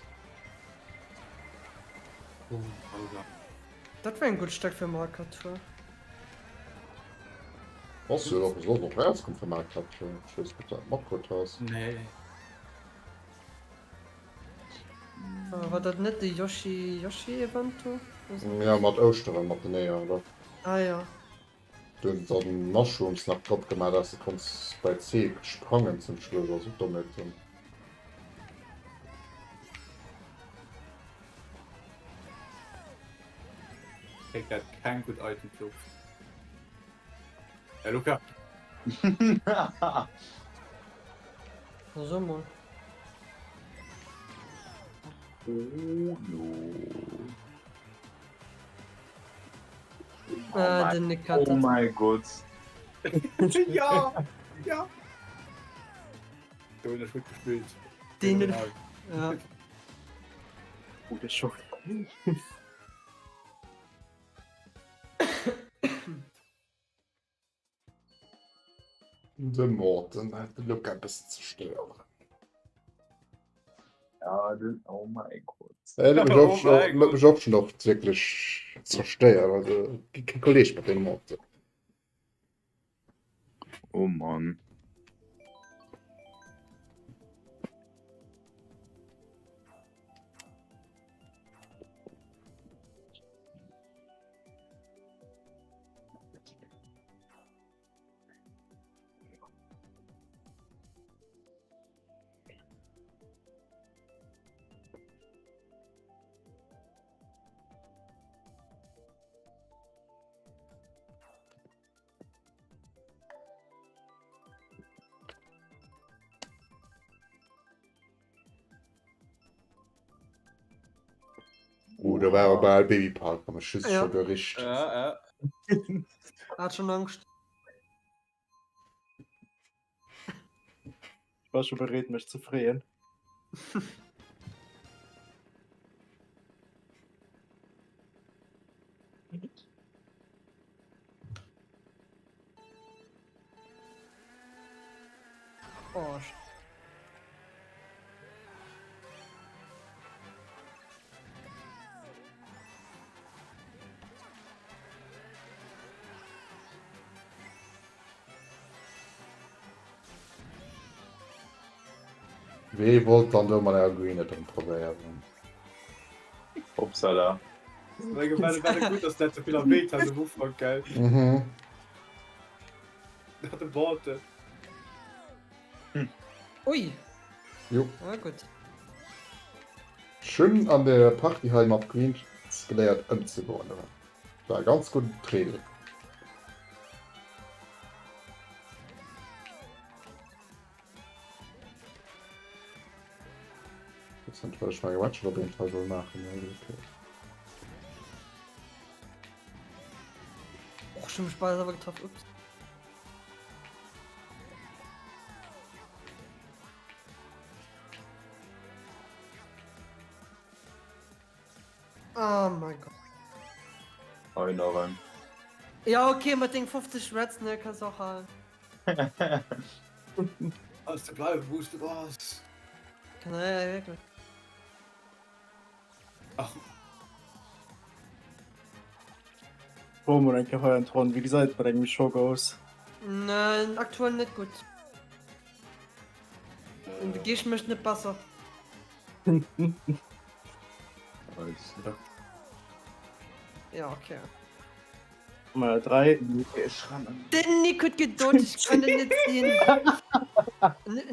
Oh, Alter. Dat war eng gutt Streck fir Mario Kart Tour. Ass jo och soss och rauskomm fir Mario Kart Tour. Ech weess net, ob du dat matkritt has. Nee. War dat net de Yoshi Yoshi Event do? Ja mat Ouschteren mat den Eeër oder? Ah ja. Du hunn se dann Mushrooms nach drop gemaach dass de konns bei C sprangen zum Schluss also Dommheeten. Kriegt dat keng gutt Items of. Hey Luca. Na so mol. Oh no. Ah, den Nick hat Oh dat. mein Gott. ja! Ja! Do hunn ech gutt gespillt. Den ja. Oh, der Schock. De Morten hat de Luca e bëssen zerstéiert. Ja, den, oh mein Gott. Äh, huet mech Oh och, mein huet mech och schon oft wierklech zerstéiert. Also, gi kee Kolleg mat deem Morten. Oh Mann. Oh, da war awer bal Babypark am ech just Ja. scho gericht. Ja, ja. Hat schon Angscht. Ich war schon bereit, mech ze freeën. Oh, Wee wollt dann do mat enger Green et probéieren? Upsala. War gut, dass dat so vill erwähnt hat am Ufank, gell? Mhm. Hat de Worte. Ui. Jo. Ah, gut. Schön an der Party hei mat Greens geléiert ëmzegoen. War ganz gudden Training. Jetzt sind wir schon mal op jeden Fall soll machen. Ja, okay. Och, schon mich beide aber getroffen. Ups. Oh mein Gott. Hei nach en. Ja, okay, mat deng 50 Reds, ne, kannst du auch halen. Kannst du bleiwen, wou s du bass. Kann, ja, ja, wirklich. Ach. Probier mol eng Kéier hei an d'Ronn. Wéi gesäit et mat engem Schock aus? Nein, aktuell net gutt. Und de Geescht mécht net besser. Ja, okay. Mal 3. Den Nick huet gedodged, ich kann den net sinn.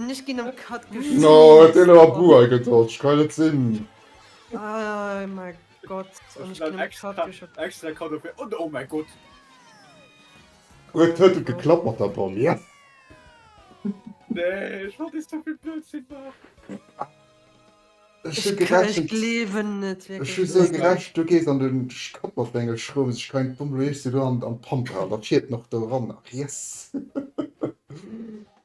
Ech ginn am Cut geschoss. No, den awer Buer gedodged, kann net sinn. Oh mein Gott, und ich ginn am Cut geschoss. Extra Cut op und oh mein Gott. Huet huet et geklappt mat der Bomm, yes! Nee, ech wollt nicht so vill Blödsinn maachen. Ech hu Ich, kann, ich gerechent, gleewen net ech hu wierklech. sou gerechent, du gees an den Schapp mat denge Schrouf, ech kein Bomm, du lees du do an an d'Pampa an dat fiert nach do ran. Ach yes!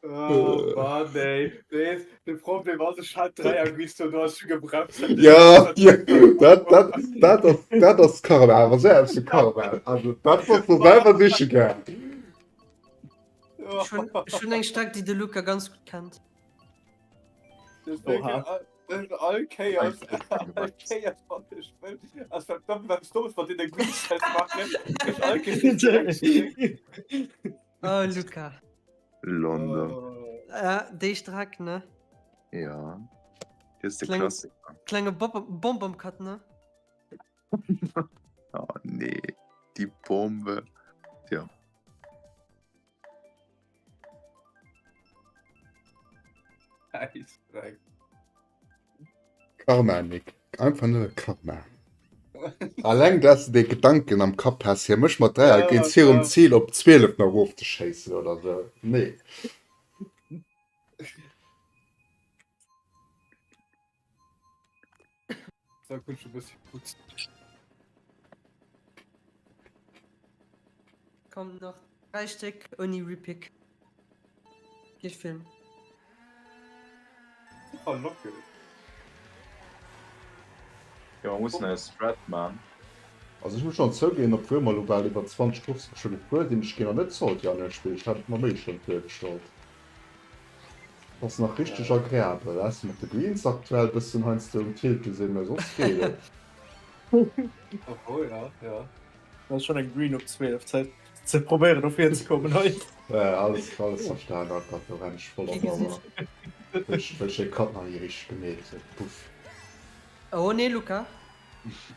Oh Mann, ey. Nee, de Problem ass, ech hat 3 Aguisto, du hast schon gebremst. Ja, ja, dat, dat, dat ass, dat ass Karma, awer selbst Karma. Also dat muss du selwer siche gell. Schon, schon eng Streck, déi de Luca ganz gut kennt. Deswegen, all Kéiers, all Kéiers, wann ech wëll, ass wat dumm, wat Dummes mat deene Green Cells maachen, ech all Kéiers Oh, Luca. London. Äh, déi Streck, ne? Ja. Hier ist de Klassiker. Klenge Bomb am Cut, ne? Oh nee, die Bombe. Ja. Karma, Nick. Einfach nëmme Karma. Alleng dass de dee Gedanken am Kapp has, hie mécht mat 3 a géint virum Zil op 12 nach erofzeschéissen oder sou. Nee. Da kun schon bisschen gut. Komm nach drei Stück ohne Repick. Geh Film. Verlocke. Ja, man muss eine Strat man. Also ech muss schon zouginn, obwuel mer elo bal iwwer 20 Courssen scho gefuer sinn, ech ginn nach net zoll déi aner Spill. Ech hat et mer méi schlëmm virgestallt. Ass nach richteg agreabel, ausser mat de Greens aktuell bëssen heiansdo um Tilte sinn, mä soss geet et. Oh ja, ja. Dat ass schon eng Green op 12, Zäit ze probéieren no vir ze kommen hei. Ja, alles, alles verstan, oh Gott, do renn ech voll op, awer wëll ech, wëll ech de Cut nach ni richteg gemeet hunn, puff. Oh nee, Luca.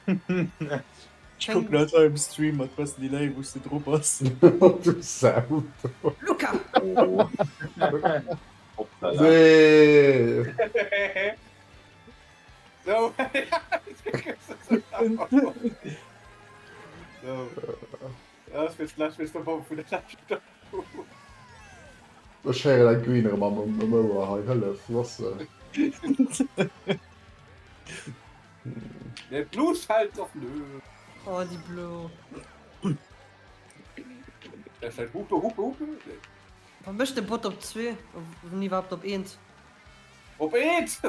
Ech kucken halt hei um Stream mat bessen Delay wous de dru bass. Du Sau. Luca! Hoppala. Nee. So. So. Das wird schlecht, wird der Bombe vun der leschter. Ech héieren eng Green erëm am um Ouer hei, hëllef, lass se. Der Blut halt doch nö. Oh, die Blo. Der ist halt Hupe, Hupe, Hupe. Nee. Wann mécht de Bot op 2? Wann iwwerhaapt op 1? Op 1!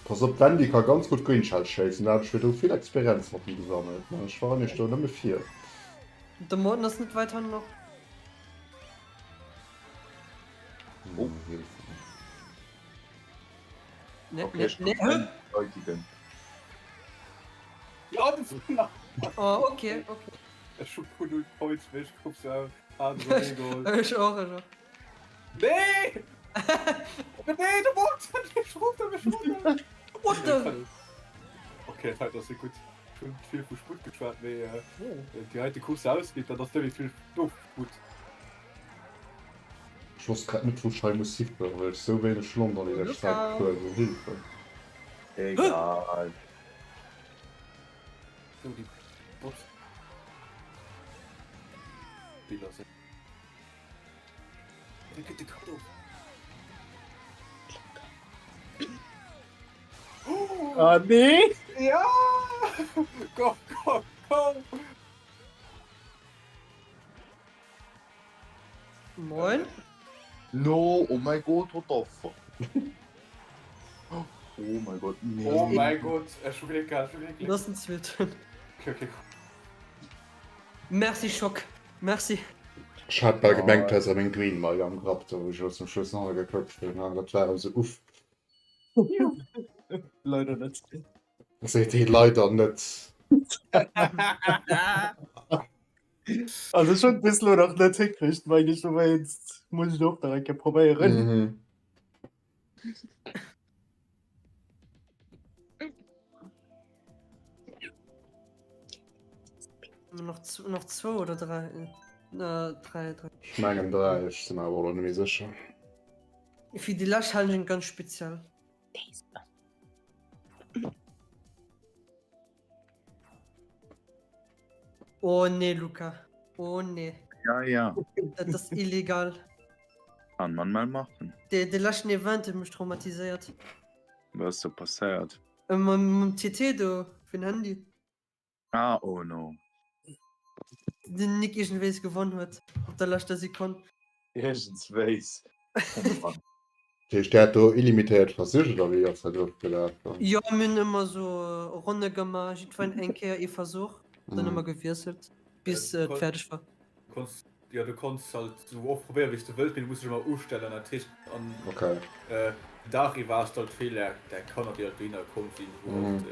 Pass op, d'Wendy ka ganz gutt Green Shell schéissen, da hat ech virdru vill Experienz mat em gesammelt, mä ech war iech do nëmme vir. De Morton ass net weit hannen och. Oh. Nee, Okay, nee, ich nee. guck eindeutigen. Ja, das ist knapp. Oh, okay, okay. Ech hu puer null Points, mee ech kuck se an so egal. Ech och, ech och. Nee! Nee, de Bot! Ech ruff mech runter! What the? Okay, dat ass gutt. Ech hunn vill vu Sputt geschwat, mee déi heite Course ausgeet, dann ass net méi vill do Sputt. Ech wosst grad net wou ech hei muss hifueren, well ech sou wéineg Lond an deeser Streck gefuer sinn. Hilfe! Egal. So, déi Bot. Spiller sinn. Wéi gëtt de Cut of? Ah nee! Ja! Go, go, go! Moin. No, oh mein Gott, what the fuck? Oh mein Gott, nee. Oh mein Gott, ech hu Gléck gehat, ech hu Gléck. Du ass den zweeten. Okay, okay. Merci Schock. Merci. Ech hat bal gemengt, du häss erëm eng Green Mile am Grapp, do wou ech elo zum Schluss nach gekuckt hunn, an dat war erëm sou uff. Leider net. Seet hee leider net. Also ech hunn et bis elo nach net hikritt, mengen ech, dowéinst muss ech et och nach eng Kéier probéieren. Mhm. Nach, nach zwou oder dräi? Äh, dräi, dräi. Ech mengen dräi, ech sinn awer och elo net méi sécher. Fir déi lescht Challenge ganz speziell. Oh nee, Luca. Oh nee. Ja, ja. Dat ass illegal. Kann man mal machen. De, de leschten Event huet mech traumatiséiert. Was ass do passéiert? Äh, mam, mam TT do, fir den Handy. Ah, oh no. Den Nick iergendwéis gewonn huet, op der leschter Sekonn. Iergendswéis. Oh Mann. Dat heescht, Dir hat do illimitéiert Versich, oder wéi ass dat ofgelaf dann? Jo, mir hunn ëmmer sou Ronne gemaach, jiddwereen eng Kéier ee Versuch, dann ëmmer gewiesselt, bis et fäerdeg war. Du konns, jo, du konns halt sou oft probéieren, wéi s de wëlls, mee du muss dech ëmmer ustellen. Dat heescht, an den Dag iwwer has de halt vill där, där Kanner, déi halt dohinner komm sinn, wou halt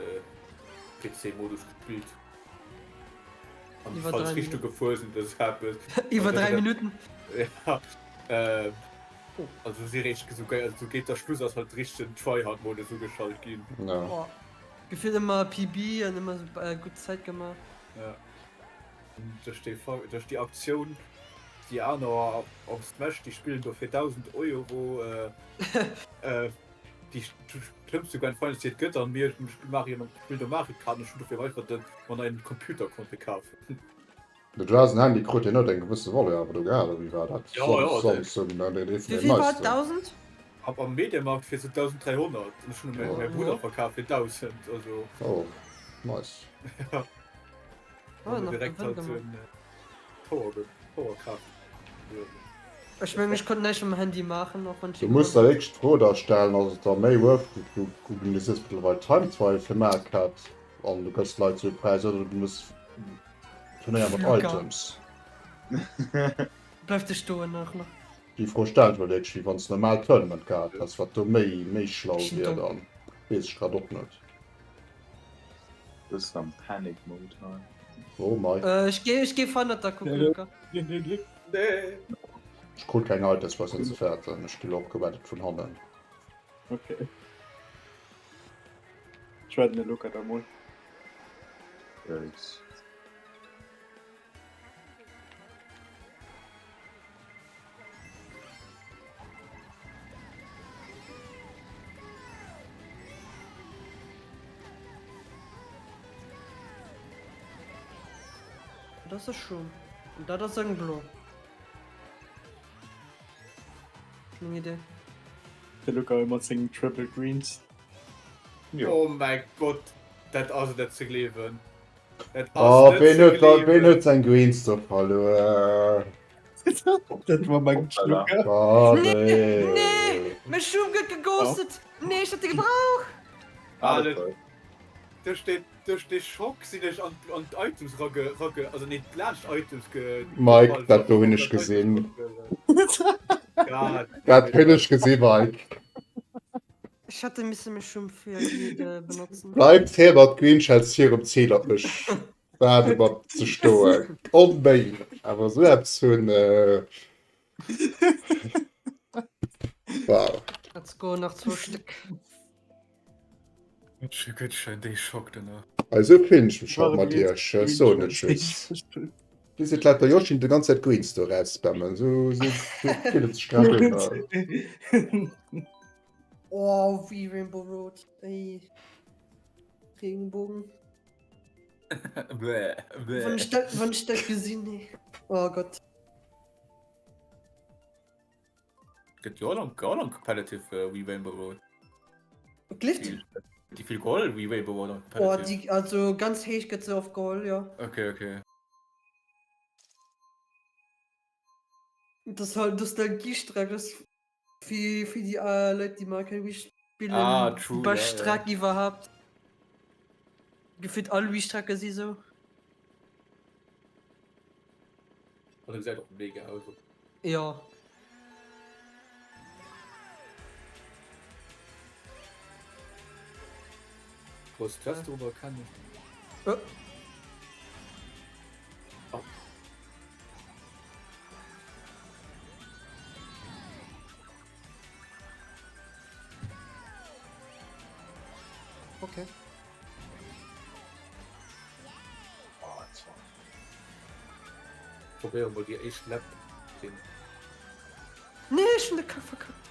PC-Modus gespillt an déi falsch Richtung gefuer sinn oder sou eppes. Iwwer 3 Minutten. Ja. Also si réischt esou geil, also géint der Schluss ass halt richtegen Tryhard Modus ugeschalt ginn. Ja. Oh, gefillt ëmmer PB an ëmmer sou gutt Zäit gemaach. Ja. Duerch déi duerch déi Aktioun, déi aner op Smash déi spillen do fir 1000 Euro déi schlëmmste Grand Finals déi et gëtt an mir Mario spillen do Mario Kart an ech hunn dofir einfach den mer neien Computer konnte kafen. De Glasen Handy krut hien net eng gewësse Valeur awer do gehat, oder wéi war dat? Ja, ja, Samsung, ne, deen ee vun Wéi den vill war et? neisten. 1000? Hab am Mediamarkt fir sou 1300 an ech hunn e mäi Brudder verkaf fir 1000, also. Oh, nice. Ja. Oh, nach direkt Gewënn halt gemaach. en Power, Power kaf. Ech mengen ech konnt näischt mam Handy maachen, och wann ech Du ee muss geholl der hunn. wierklech d'Fro da stellen, ass et da méi worth, du organiséiers mëttlerweil Time Trial fir Mario Kart an du gëss Leit sou e Präis oder du muss Turnéier mat Luca. Items. Bleift de stoen och nach. Déi Fro stellen ech mer wierklech, wéi wann s de normal Tournament gehat häss, wat do méi méi schlau Ech sinn wier domm. dann, weess ech grad och net. Bëssen am Panic Mode hei. Oh mei. Ech géif ech géif hannert der kucken, Luca. Nee. Ech krut keng Items, brauchs net ze fäerten, ech gi lo och gewettet vun hannen. Okay. Ech waarden de Luca da mol. Yikes. Dat ass e Schung. An dat ass eng blo. Meng Idee. De Luca mat sengem Triple Greens. Jo. Oh mäi Gott, dat ass net ze gleewen. Dat ass Oh, net ween ze huet da, ween gleewen. huet seng Greens do verluer? Dat war meng Hoppala. Luca. Oh, Nee, nee. nee, mäi Schung gëtt geghostet. Nee, ech hat de gebraucht. Ah, dat, duerch dee, duerch dee Schock sinn ech an, an d'Items rage, rage, also nee, laanscht Items ge, Mike, gefall. dat do hunn ech gesinn. God Dat hunn ech gesinn, Mike. Ech hätte misse mech schum fir Guide benotzen. Bleift hie mat Green Shells virum Zil op mech waarde mat ze stoen. Onméiglech. Awer esou eppes hunn. Äh... Wow. Let's go, nach zwou Stéck. Gëtt schon dee Schock duerno. Also fillen ech mech haut mat iech. Ech soen et just. Dir sidd lauter Yoshi déi ganz Zäit Greens do rausspammen. Sou sou fillt et sech grad un. Oh, wéi Rainbow Road, ey. Regenbogen. Bäh, bäh. Wann ech dat, wann ech dat gesinn, ey. Oh Gott. Gëtt jo och am Competitive Wii Rainbow Road. Glyph? Déi vill geholl Wii Rainbow Road am Oh, Competitive. déi, also ganz héich gëtt se oft geholl, jo. Okay, okay. Dat ass halt Nostalgiestreck, dat ass fir, fir déi äh, Leit, déi Mario Kart Wii spillen, Ah, déi true, bescht ja, ja. Streck iwwerhaapt. Gefillt all Wii-Strecke si sou. An e gesäit och mega aus. Jo. Grouss Stress drüber kann ich. Oh. Oh. Okay. Probéieren mol déi éischt Lap sinn. Nee, ech hun de Kack verkackt.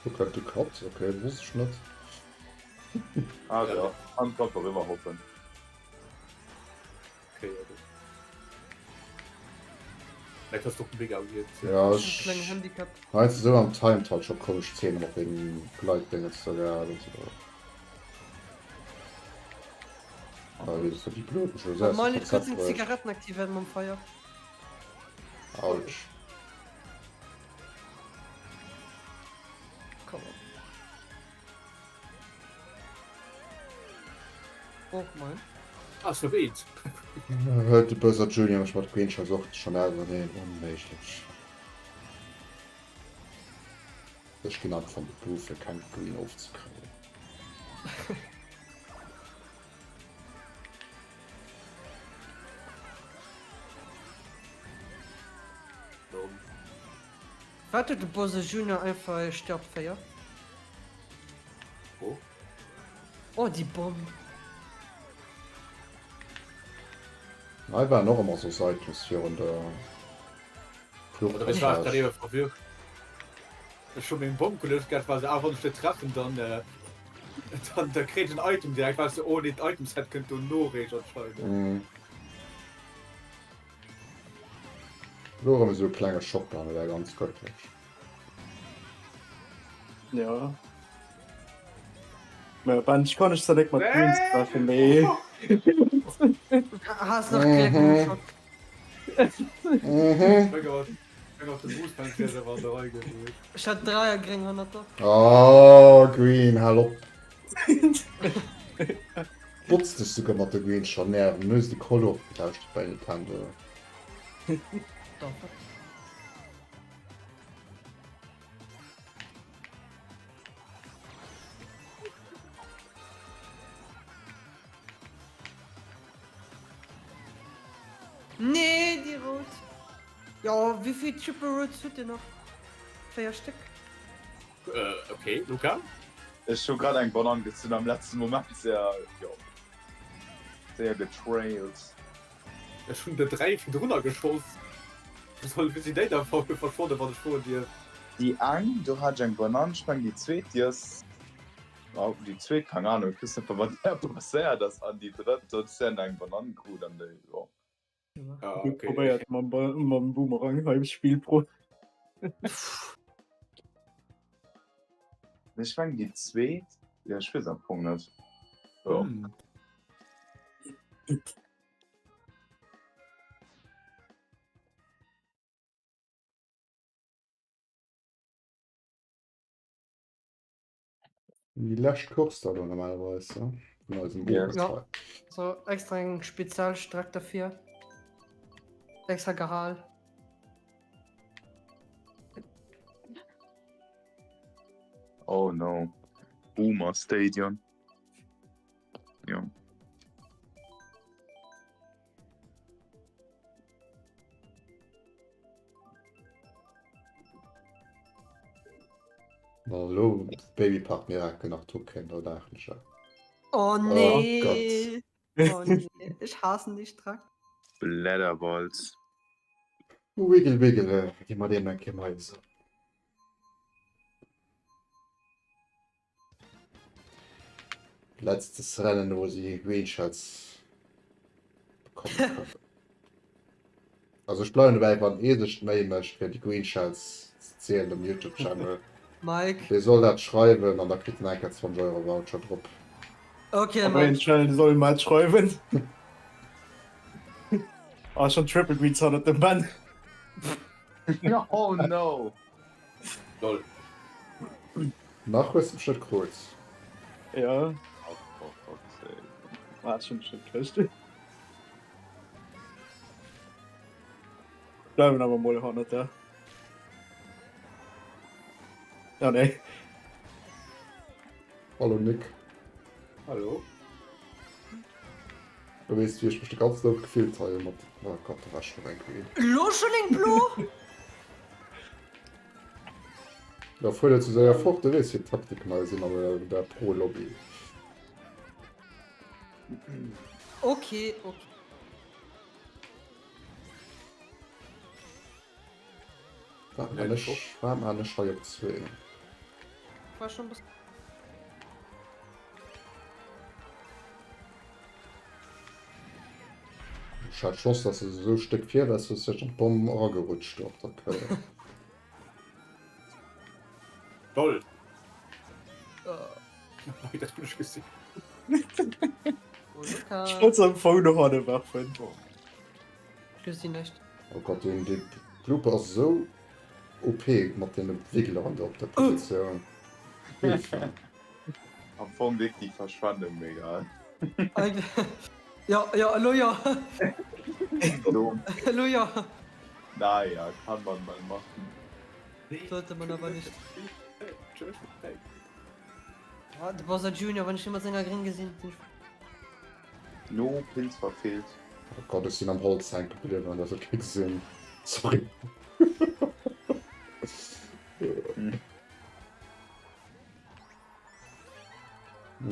Guck hat geklappt, okay, dat wosst ech net. Ah ja, kann grad eriwwer hoppen. Okay, ja, gut. Vielleicht hast du doch mega weird. Ja, Ech hun ech klengen Handicap. heiansdo sou am Time Trial scho komesch Zeenen mat deem Glide-Dingens do gehat an sou. Oh Mann, huet kurz seng Zigaretten aktivéiert mam Feier. Autsch. Come on. Oh, moin. Ah, so weit. Hört de Buzzer Junior mech mat Green Shells och schon auserneen? Onméiglech. Ech ginn einfach an de Booth fir keng Green ofzekréien. Wat huet de Bowser Junior einfach e Stär op 4? Oh. Oh déi Bomm. Hei waren och ëmmer sou Cycles virun der Oder ech war Fluchtpassage. grad ebe verwirrt. Ech hu meng Bomm gelöscht gehat, war se, ah wann ech net treffen, dann äh, dann da kritt ech en Item direkt, war se, oh nee, d'Item-Set kënnt do no réischt anscheinend. Mhm. Lo erëm esou e klenge Shopdown, dat wär ganz göttlech. Ja. Mä Ben, ech kann dech zwar net mat Greens treffen, mee. Has nach Gléck mam Shop. Mhm. Ech hat 3 a gréng hannert der. Oh, Green, hal op. Botz dech souguer mat de Green schon nerven. Nu hues de Couleur getauscht bei Nintendo. Nee, déi rout. Jo, wéivill Triple Roots hutt Dir nach? 4 Stéck. Äh, okay, Luca? Ech hu grad eng Banann gezunn am letzten Moment, sehr, jo, sehr getrailed. Ech hunn der 3 virdrunner geschoss. Wou soll, wéi sinn déi da verschwonnen, wann ech froen dierf? Déi eng, do hat ech eng Banann, ech mengen déi zweet, déi ass, oh, déi zweet, keng Ahnung, ech weess net, wat mat där passéiert ass, an déi drëtt, do hues du eng Banann krut an déi, jo. Ah, Gutt okay. probéiert mam, mam Boomerang hei Spiel pro. Ech mengen déi zweet, jo, ech weess am Fong net. Jo. Hm. Déi lescht Course da do normalerweis, ne? Vun eisem Ja. Owes. So extra eng Spezialstreck derfir. Extra gehal. Oh no. Boomer Stadion. Jo. Na elo Baby Park Miracle nach dru kéint, da laachen ech awer. Oh Oh nee. Oh nee. Ech haassen déi Streck. Blätterballs. Wiggle wiggle, gi mer deem eng Kéier mei esou. Letztes Rennen, wo sie Green Shells bekommen können. Also ech bleiwen dobäi, wann ee sech d'Méi mécht fir déi Green Shells ze zielen um Youtube Channel, Mike. dee soll dat schreiwen an da kritt en eng Kéier 20 Euro Voucher drop. Okay, Aber een Mike. Channel soll mer et schreiwen. Ah, schon Triple Greens hannert dem Ben. Oh no! Lol. Nach hues de mech net krut. Ja. Oh, for fuck's sake. Ah, schon schon kriegt. Bleiwen awer mol hannert der. Ja, nee. Hallo Nick. Hallo. Du weess wéi ech mech de ganzen Owend gefillt hei mat oh Gott, da war schon eng Queen. Lo schon eng blo? Ja, fuer net ze séier fort, du weess wéi d'Taktiken hei sinn an der Pro-Lobby. Okay, okay. Wat man ech, wat man ech hei op 2? War schon bëssen. Ech hat Schoss, dass du esou Stéck vir wars, dass du an d'Bomm eragerutscht op der Kéier. Lol. Dat hunn ech gesinn. Oh, Luca. Ech wollt se am Fong noch hanne werfen. Gesinn näischt. Oh Gott, deen dee Blooper ass esou OP mat deene Wiggleren do op der Positioun. Hilfe. Am Fong wierkt déi Verschwendung mega. Jo, jo, elo jo. Elo jo. Naja, kann man mal machen. Sollte man aber nicht. Ah, de Bowser Junior, wann ech hie mat senger Gréng gesinn, sinn ech. No, Pilz verfehlt. Oh Gott, ech sinn am Holz hänke bliwwen, dat huet kee gesinn. Sorry.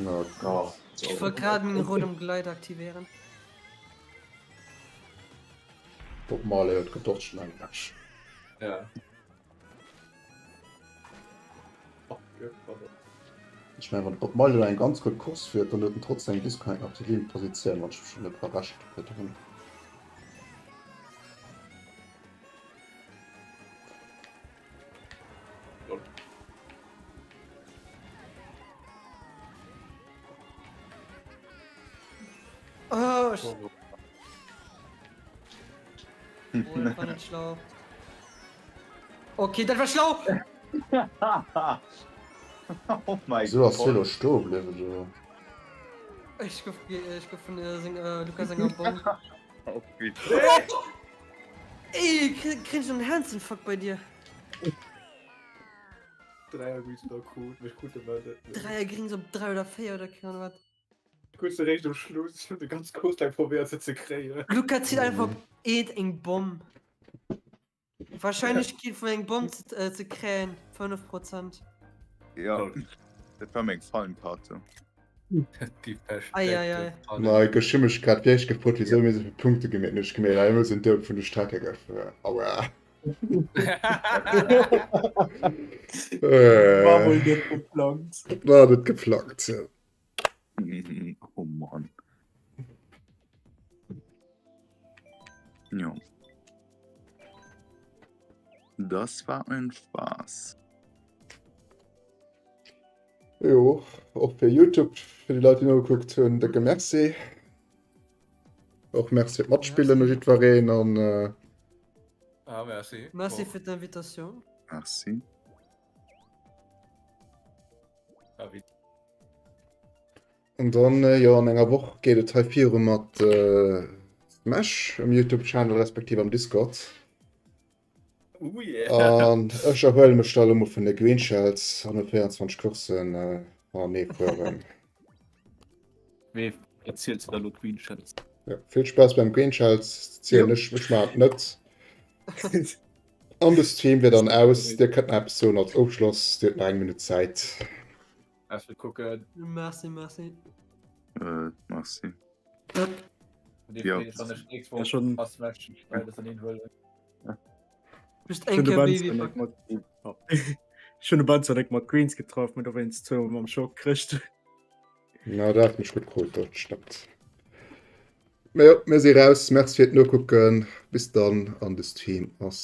Oh Gott. Ech wollt grad meng Rotom Glide aktivéieren. Bob Marley huet gedodged mengen ech. Ja. Ech mengen wann de Bob Marley elo eng ganz gutt Course fiert, dann huet en trotzdem eng Disconnect nach déi Linn Positioun, wann ech mech net verrechent hunn. Oh, ech... Oh, dat war net schlau. Okay, dat war schlau! Oh mein Wieso ass Gott. Helo stoe bliwwen do? Ech gouf, ech gouf vun äh, seng, äh, Luca senger Bomm. Oh, wie Ey, kri- krieg ich einen Herzinfarkt bei dir. Dräier Greens da krut, mech krut de Welt net. Dräier Greens op 3 oder 4 oder keine Ahnung wat. Krut se réischt um Schluss, ech hunn de ganz Course laang probéiert se ze kréien. Luca zitt einfach op eent eng Bomm. Wahrscheinlechkeet vun eng Bomm ze, äh, ze kréien 5 Prozent. Ja, dat war meng Fallenkarte. Déi Ei, ei, ei. versteckte Ma ech hu mech grad wierklech gefrot, wisou mir esou vill Punkte gemeet hunn. Ech gemeet, ah, mir sinn dout vun de Strecke gefuer. Aua. War wohl net geplangt. War net geplangt, ja. Oh Mann. Ja. Das war ein Spaß. Jo, och fir YouTube, fir déi Leit, déi nogekuckt hunn, décke Merci. Och Merci fir d'Matspillen u jiddwereen an äh, Ah, merci. Merci fir d'Invitatioun. Merci. Ah, wéi An dann, äh, jo, an enger Woch geet et hei viru mat äh, Smash um YouTube-Channel respektiv am Discord. Oh yeah. An ech erhuele mech da elo mol vun de Green Shells an no 24 Courssen äh, hanernee fueren. Wee erzielt da lo d'Green Shells? Ja, vill Spaass beim Green Shells zielen ech, ech maachen et net. An de Stream wier dann aus. Dir kënnt nach eppes soen als Ofschloss. Dir hutt nach eng Minutt Zäit. Merci fir d'Kucken. Merci, merci. Äh, merci. Ja. Ja, schon. Bist eng Kéier Baby. Ech hunn de Banzer nek mat Greens getraff, mee dowéinst zwou mam Schock kricht. Na, dat hat mech gutt krut, dat stëmmt. Mee jo, mir si raus. Merci fir d'Nokucken. Bis dann an de Stream ass.